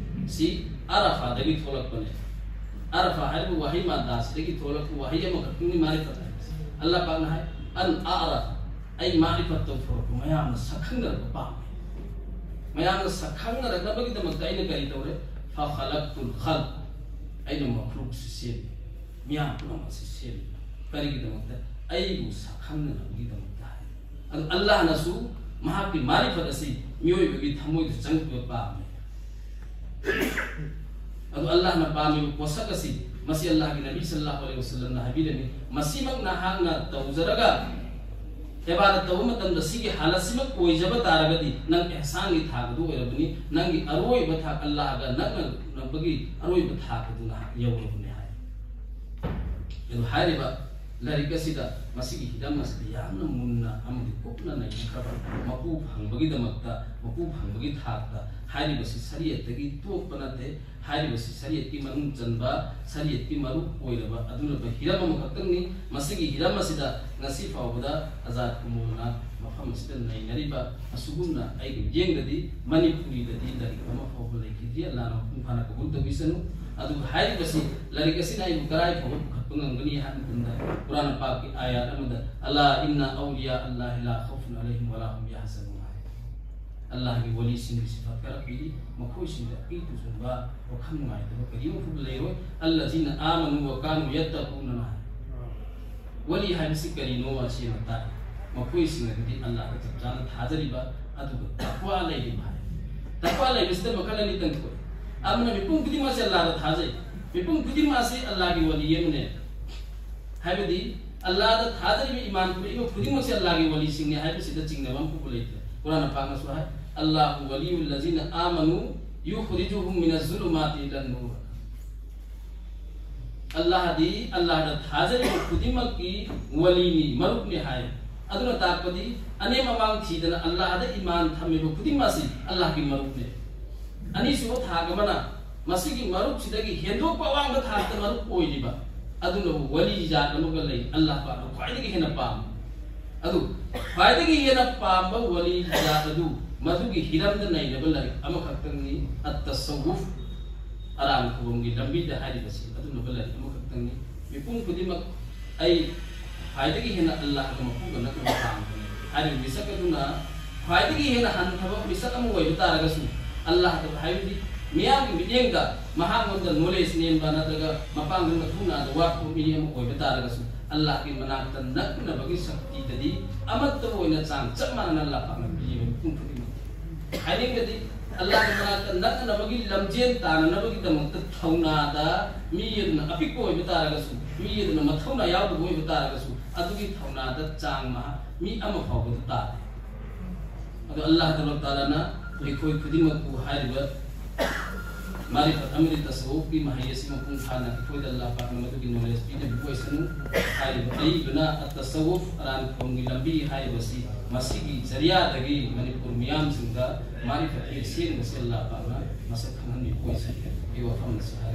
ꯁꯤ ꯑꯥꯔꯐꯗꯒꯤ ꯊꯣꯛꯂꯛꯄꯅꯦ꯫ ꯑꯥꯔꯐ ꯍꯥꯏꯔꯤꯕ ꯋꯥꯍꯩ ꯃꯥꯗꯥꯁꯤꯗꯒꯤ ꯊꯣꯛꯂꯛꯄ ꯋꯥꯍꯩ ꯑꯃꯈꯛꯇꯪꯅꯤ ꯃꯥꯔꯤꯐꯠ ꯍꯥꯏꯕꯁꯤ꯫ ꯑꯜꯂꯥꯍ ꯄꯥꯛꯅ ꯍꯥꯏ, "ꯑꯟ ꯑꯥꯔꯐ", ꯑꯩ ꯃꯥꯔꯤꯐꯠ ꯇꯧꯊꯣꯔꯛꯄ, ꯃꯌꯥꯝꯅ ꯁꯛꯈꯪꯅꯔꯛꯄ ꯄꯥꯝꯃꯤ꯫ ꯃꯌꯥꯝꯅ ꯁꯛꯈꯪꯅꯔꯛꯅꯕꯒꯤꯗꯃꯛꯇ ꯑꯩꯅ ꯀꯔꯤ ꯇꯧꯔꯦ? "ꯐꯈꯂꯛꯇꯨꯜ ꯈꯜ", ꯑꯩꯅ ꯃꯈ꯭ꯂꯨꯛꯁꯤ ꯁꯦꯝꯃꯤ, ꯃꯤꯌꯥꯝ ꯄꯨꯝꯅꯃꯛꯁꯤ ꯁꯦꯝꯃꯤ꯫ ꯀꯔꯤꯒꯤꯗꯃꯛꯇ? ꯑꯩꯕꯨ ꯁꯛꯈꯪꯅꯅꯕꯒꯤꯗꯃꯛꯇ ꯍꯥꯏ꯫ ꯑꯗꯨ ꯑꯜꯂꯥꯍꯅꯁꯨ ꯃꯍꯥꯛꯀꯤ ꯃꯥꯔꯤꯐꯠ ꯑꯁꯤ ꯃꯤꯑꯣꯏꯕꯒꯤ ꯊꯃꯣꯏꯗ ꯆꯪꯕ ꯄꯥꯝꯃꯤ꯫ ꯑꯗꯨ ꯑꯜꯂꯥꯍꯅ ꯄꯥꯝꯃꯤꯕ ꯄꯣꯠꯁꯛ ꯑꯁꯤ, ꯃꯁꯤ ꯑꯜꯂꯥꯍꯒꯤ ꯅꯕꯤ ꯁꯜꯂꯜꯂꯥꯍꯨ ꯑꯂꯩꯍꯤ ꯋꯁꯜꯂꯝꯅ ꯍꯥꯏꯕꯤꯔꯝꯃꯤ, "ꯃꯁꯤꯃꯛ ꯅꯍꯥꯛꯅ ꯇꯧꯖꯔꯒ ꯏꯕꯥꯗꯠ ꯇꯧꯕ ꯃꯇꯝꯗ ꯁꯤꯒꯤ ꯍꯥꯂꯠꯁꯤꯃꯛ ꯑꯣꯏꯖꯕ ꯇꯥꯔꯒꯗꯤ ꯅꯪ ꯏꯍꯁꯥꯟꯒꯤ ꯊꯥꯛ ꯑꯗꯨ ꯑꯣꯏꯔꯕꯅꯤ, ꯅꯪꯒꯤ ꯑꯔꯣꯏꯕ ꯊꯥꯛ ꯑꯜꯂꯥꯍꯒ ꯅꯛꯅꯅꯕꯒꯤ ꯑꯔꯣꯏꯕ ꯊꯥꯛ ꯑꯗꯨ ꯅꯍꯥꯛ ꯌꯧꯔꯕꯅꯤ" ꯍꯥꯏ꯫ ꯑꯗꯨ ꯍꯥꯏꯔꯤꯕ ꯂꯥꯏꯔꯤꯛ ꯑꯁꯤꯗ ꯃꯁꯤꯒꯤ ꯍꯤꯔꯝ ꯑꯁꯤꯗ ꯌꯥꯝꯅ ꯃꯨꯟꯅ ꯑꯃꯗꯤ ꯀꯨꯞꯅ ꯅꯩꯅꯈ꯭ꯔꯕ, ꯃꯄꯨ ꯐꯪꯕꯒꯤꯗꯃꯛꯇ, ꯃꯄꯨ ꯐꯪꯕꯒꯤ ꯊꯥꯛꯇ ꯍꯥꯏꯔꯤꯕꯁꯤ ꯁꯔꯤꯌꯠꯇꯒꯤ ꯇꯣꯛꯄ ꯅꯠꯇꯦ꯫ ꯍꯥꯏꯔꯤꯕꯁꯤ ꯁꯔꯤꯌꯠꯀꯤ ꯃꯅꯨꯡ ꯆꯟꯕ, ꯁꯔꯤꯌꯠꯀꯤ ꯃꯔꯨ ꯑꯣꯏꯔꯕ ꯑꯗꯨꯒꯨꯝꯂꯕ ꯍꯤꯔꯝ ꯑꯃꯈꯛꯇꯪꯅꯤ꯫ ꯃꯁꯤꯒꯤ ꯍꯤꯔꯝ ꯑꯁꯤꯗ ꯉꯁꯤ ꯐꯥꯎꯕꯗ ꯑꯖꯥꯗ ꯀꯨꯃꯣꯔꯅ ꯃꯐꯝ ꯑꯁꯤꯗ ꯅꯩꯅꯔꯤꯕ ꯑꯁꯤꯒꯨꯝꯅ ꯑꯩꯒꯤ ꯃꯤꯠꯌꯦꯡꯗꯗꯤ ꯃꯅꯤꯄꯨꯔꯤꯗꯗꯤ ꯂꯥꯏꯔꯤꯛ ꯑꯃ ꯐꯥꯎꯕ ꯂꯩꯈꯤꯗ꯭ꯔꯤ꯫ ꯑꯜꯂꯥꯍꯅ ꯃꯄꯨꯡ ꯐꯥꯅ ꯀꯕꯨꯜ ꯇꯧꯕꯤꯁꯅꯨ꯫ ꯑꯗꯨꯒ ꯍꯥꯏꯔꯤꯕꯁꯤ, ꯂꯥꯏꯔꯤꯛ ꯑꯁꯤꯅ ꯑꯩꯕꯨ ꯀꯔꯥꯏ ꯐꯥꯎꯕ ꯄꯨꯈꯠꯄ ꯉꯝꯒꯅꯤ ꯍꯥꯏꯕ ꯃꯇꯝꯗ, ꯀꯨꯔꯥꯟ ꯄꯥꯛꯀꯤ ꯑꯥꯌꯥꯠ ꯑꯃꯗ, "ꯑꯂꯥ ꯏꯟꯅ ꯑꯧꯂꯤꯌꯥ ꯑꯜꯂꯥꯍꯤ ꯂꯥ ꯈꯧꯐꯨꯟ ꯑꯂꯩꯍꯤꯝ ꯋꯥꯂꯥ ꯍꯨꯝ ꯌꯥꯍꯖꯅꯨꯟ" ꯍꯥꯏ꯫ ꯑꯜꯂꯥꯍꯒꯤ ꯋꯥꯂꯤꯁꯤꯡꯒꯤ ꯁꯤꯐꯠ ꯈꯔ ꯄꯤꯔꯤ, ꯃꯈꯣꯏꯁꯤꯡꯗ ꯑꯀꯤ ꯇꯨꯖꯨꯡꯕ, ꯋꯥꯈꯜ ꯅꯨꯡꯉꯥꯏꯇꯕ ꯀꯔꯤꯒꯨꯝꯕ ꯐꯥꯎꯕ ꯂꯩꯔꯣꯏ꯫ "ꯑꯜꯂꯖꯤꯅ ꯑꯥꯃꯅꯨ ꯋ ꯀꯥꯅꯨ ꯌꯠꯇꯀꯨꯅ" ꯍꯥꯏ꯫ ꯋꯥꯂꯤ ꯍꯥꯏꯕꯁꯤ ꯀꯔꯤꯅꯣ ꯑꯁꯤ ꯑꯃ ꯇꯥꯛꯏ꯫ ꯃꯈꯣꯏꯁꯤꯡ ꯑꯗꯨꯗꯤ ꯑꯜꯂꯥꯍꯗ ꯆꯞ ꯆꯥꯅ ꯊꯥꯖꯔꯤꯕ, ꯑꯗꯨꯒ ꯇꯛꯋꯥ ꯂꯩꯔꯤꯕ ꯍꯥꯏ꯫ ꯇꯛꯋꯥ ꯂꯩꯕꯁꯤꯗ ꯃꯈꯜ ꯑꯅꯤ ꯇꯧꯊꯣꯛꯏ꯫ ꯑꯃꯅ ꯃꯤꯄꯨꯝ ꯈꯨꯗꯤꯡꯃꯛꯁꯦ ꯑꯜꯂꯥꯍꯗ ꯊꯥꯖꯩ, ꯃꯤꯄꯨꯝ ꯈꯨꯗꯤꯡꯃꯛ ꯑꯁꯤ ꯑꯜꯂꯥꯍꯒꯤ ꯋꯥꯂꯤ ꯑꯃꯅꯦ꯫ ꯍꯥꯏꯕꯗꯤ ꯑꯜꯂꯥꯍꯗ ꯊꯥꯖꯔꯤꯕ ꯏꯃꯥꯟ ꯄꯨꯔꯛꯏꯕ ꯈꯨꯗꯤꯡꯃꯛꯁꯦ ꯑꯜꯂꯥꯍꯒꯤ ꯋꯥꯂꯤꯁꯤꯡꯅꯤ ꯍꯥꯏꯕꯁꯤꯗ ꯆꯤꯡꯅꯕ ꯑꯃꯐꯥꯎꯕ ꯂꯩꯇ꯭ꯔꯦ꯫ ꯀꯨꯔꯥꯟ ꯄꯥꯛꯅꯁꯨ ꯍꯥꯏ, "ꯑꯜꯂꯥꯍꯨ ꯋꯂꯤꯌꯨꯜ ꯂꯖꯤꯅ ꯑꯥꯃꯅꯨ ꯌꯨꯈ꯭ꯔꯤꯖꯨꯍꯨꯝ ꯃꯤꯅ ꯖꯨꯂꯨꯃꯥꯇꯤ ꯏꯂꯟ ꯅꯨꯔ"꯫ ꯑꯜꯂꯥꯍꯗꯤ, ꯑꯜꯂꯥꯍꯗ ꯊꯥꯖꯔꯤꯕ ꯈꯨꯗꯤꯡꯃꯛꯀꯤ ꯋꯂꯤꯅꯤ, ꯃꯔꯨꯞꯅꯤ ꯍꯥꯏ꯫ ꯑꯗꯨꯅ ꯇꯥꯛꯄꯗꯤ ꯑꯅꯦꯝ ꯑꯃꯥꯡ ꯊꯤꯗꯅ ꯑꯜꯂꯥꯍꯗ ꯏꯃꯥꯟ ꯊꯝꯃꯤꯕ ꯈꯨꯗꯤꯡꯃꯛ ꯑꯁꯤ ꯑꯜꯂꯥꯍꯒꯤ ꯃꯔꯨꯞꯅꯤ꯫ ꯑꯅꯤꯁꯨꯕ ꯊꯥꯛ ꯑꯃꯅ ꯃꯁꯤꯒꯤ ꯃꯔꯨꯞꯁꯤꯗꯒꯤ ꯍꯦꯟꯗꯣꯛꯄ ꯑꯋꯥꯡꯕ ꯊꯥꯛꯇ ꯃꯔꯨꯞ ꯑꯣꯏꯔꯤꯕ ꯑꯗꯨꯅꯕꯨ ꯋꯂꯤ ꯖꯥꯠ ꯑꯃꯒ ꯂꯩ, ꯑꯜꯂꯥꯍ ꯄꯥꯛꯅ ꯈ꯭ꯋꯥꯏꯗꯒꯤ ꯍꯦꯟꯅ ꯄꯥꯝꯕ꯫ ꯑꯗꯨ ꯈ꯭ꯋꯥꯏꯗꯒꯤ ꯍꯦꯟꯅ ꯄꯥꯝꯕ ꯋꯂꯤ ꯖꯥꯠ ꯑꯗꯨ ꯃꯗꯨꯒꯤ ꯍꯤꯔꯝꯗ ꯅꯩꯅꯕ ꯂꯥꯏꯔꯤꯛ ꯑꯃꯈꯛꯇꯪꯅꯤ, ꯑꯠ-ꯇꯁꯧꯋꯨꯐ, ꯑꯔꯥꯟ ꯈꯨꯕꯝꯒꯤ ꯂꯝꯕꯤꯗ ꯍꯥꯏꯔꯤꯕꯁꯤ ꯑꯗꯨꯒꯨꯝꯂꯕ ꯂꯥꯏꯔꯤꯛ ꯑꯃꯈꯛꯇꯪꯅꯤ꯫ ꯃꯤꯄꯨꯝ ꯈꯨꯗꯤꯡꯃꯛ ꯑꯩ ꯈ꯭ꯋꯥꯏꯗꯒꯤ ꯍꯦꯟꯅ ꯑꯜꯂꯥꯍꯒ ꯃꯄꯨꯒ ꯅꯛꯅꯕ ꯄꯥꯝꯕꯅꯤ ꯍꯥꯏꯔꯤꯕ ꯃꯤꯁꯛ ꯑꯗꯨꯅ ꯈ꯭ꯋꯥꯏꯗꯒꯤ ꯍꯦꯟꯅ ꯍꯟꯊꯕ ꯃꯤꯁꯛ ꯑꯃ ꯑꯣꯏꯕ ꯇꯥꯔꯒꯁꯨ, ꯑꯜꯂꯥꯍꯗ, ꯍꯥꯏꯕꯗꯤ ꯃꯤꯌꯥꯝꯒꯤ ꯃꯤꯠꯌꯦꯡꯗ ꯃꯍꯥꯛꯉꯣꯟꯗ ꯅꯣꯂꯦꯖ ꯅꯦꯝꯕ ꯅꯠꯇ꯭ꯔꯒ ꯃꯄꯥꯡꯒꯜ ꯃꯊꯧꯅꯥꯗ ꯋꯥꯠꯄ ꯃꯤ ꯑꯃ ꯑꯣꯏꯕ ꯇꯥꯔꯒꯁꯨ, ꯑꯜꯂꯥꯍꯒꯤ ꯃꯅꯥꯛꯇ ꯅꯛꯅꯕꯒꯤ ꯁꯛꯇꯤꯗꯗꯤ ꯑꯃꯠꯇ ꯑꯣꯏꯅ ꯆꯥꯡ ꯆꯞ ꯃꯥꯟꯅꯅ ꯑꯜꯂꯥꯍ ꯄꯥꯛꯅ ꯄꯤꯌꯦꯕ ꯃꯤꯄꯨꯝ ꯈꯨꯗꯤꯡꯃꯛ꯫ ꯍꯥꯏꯅꯤꯡꯕꯗꯤ, ꯑꯜꯂꯥꯍꯒꯤ ꯃꯅꯥꯛꯇ ꯅꯛꯅꯅꯕꯒꯤ ꯂꯝꯖꯦꯟ ꯇꯥꯟꯅꯅꯕꯒꯤꯗꯃꯛꯇ ꯊꯧꯅꯥꯗ ꯃꯤ ꯑꯗꯨꯅ ꯑꯄꯤꯛꯄ ꯑꯣꯏꯕ ꯇꯥꯔꯒꯁꯨ, ꯃꯤ ꯑꯗꯨꯅ ꯃꯊꯧꯅꯥ ꯌꯥꯎꯗꯕ ꯑꯣꯏꯕ ꯇꯥꯔꯒꯁꯨ, ꯑꯗꯨꯒꯤ ꯊꯧꯅꯥꯗ ꯆꯥꯡ ꯃꯍꯥ-, ꯃꯤ ꯑꯃ ꯐꯥꯎꯕꯗ ꯇꯥꯗꯦ꯫ ꯑꯗꯣ ꯑꯜꯂꯥꯍ ꯇꯕꯥꯔꯛ ꯇꯥꯂꯥꯅ ꯑꯩꯈꯣꯏ ꯈꯨꯗꯤꯡꯃꯛꯄꯨ ꯍꯥꯏꯔꯤꯕ ꯃꯥꯔꯤꯐꯠ ꯑꯃꯗꯤ ꯇꯁꯧꯋꯨꯐꯀꯤ ꯃꯍꯩ ꯑꯁꯤ ꯃꯄꯨꯡ ꯐꯥꯅ ꯑꯩꯈꯣꯏꯗ ꯑꯜꯂꯥꯍ ꯄꯥꯛꯅ ꯃꯗꯨꯒꯤ ꯅꯣꯂꯦꯖ ꯄꯤꯅꯕꯤꯕ ꯑꯣꯏꯁꯅꯨ꯫ ꯍꯥꯏꯔꯤꯕ ꯑꯏꯕꯅ ꯑꯠ-ꯇꯁꯧꯋꯨꯐ, ꯑꯔꯥꯟ ꯈꯣꯡꯒꯤ ꯂꯝꯕꯤ ꯍꯥꯏꯔꯤꯕꯁꯤ ꯃꯁꯤꯒꯤ ꯖꯔꯤꯌꯥꯗꯒꯤ ꯃꯅꯤꯄꯨꯔ ꯃꯤꯌꯥꯝꯁꯤꯡꯗ ꯃꯥꯔꯤꯐꯠꯀꯤ ꯑꯁꯦꯡꯕꯁꯤ ꯑꯜꯂꯥꯍ ꯄꯥꯛꯅ ꯃꯁꯛ ꯈꯪꯍꯟꯕꯤꯕ ꯑꯣꯏꯁꯅꯨ꯫ ꯑꯩ ꯋꯥꯐꯝ ꯑꯁꯤ ꯍꯥꯏ꯫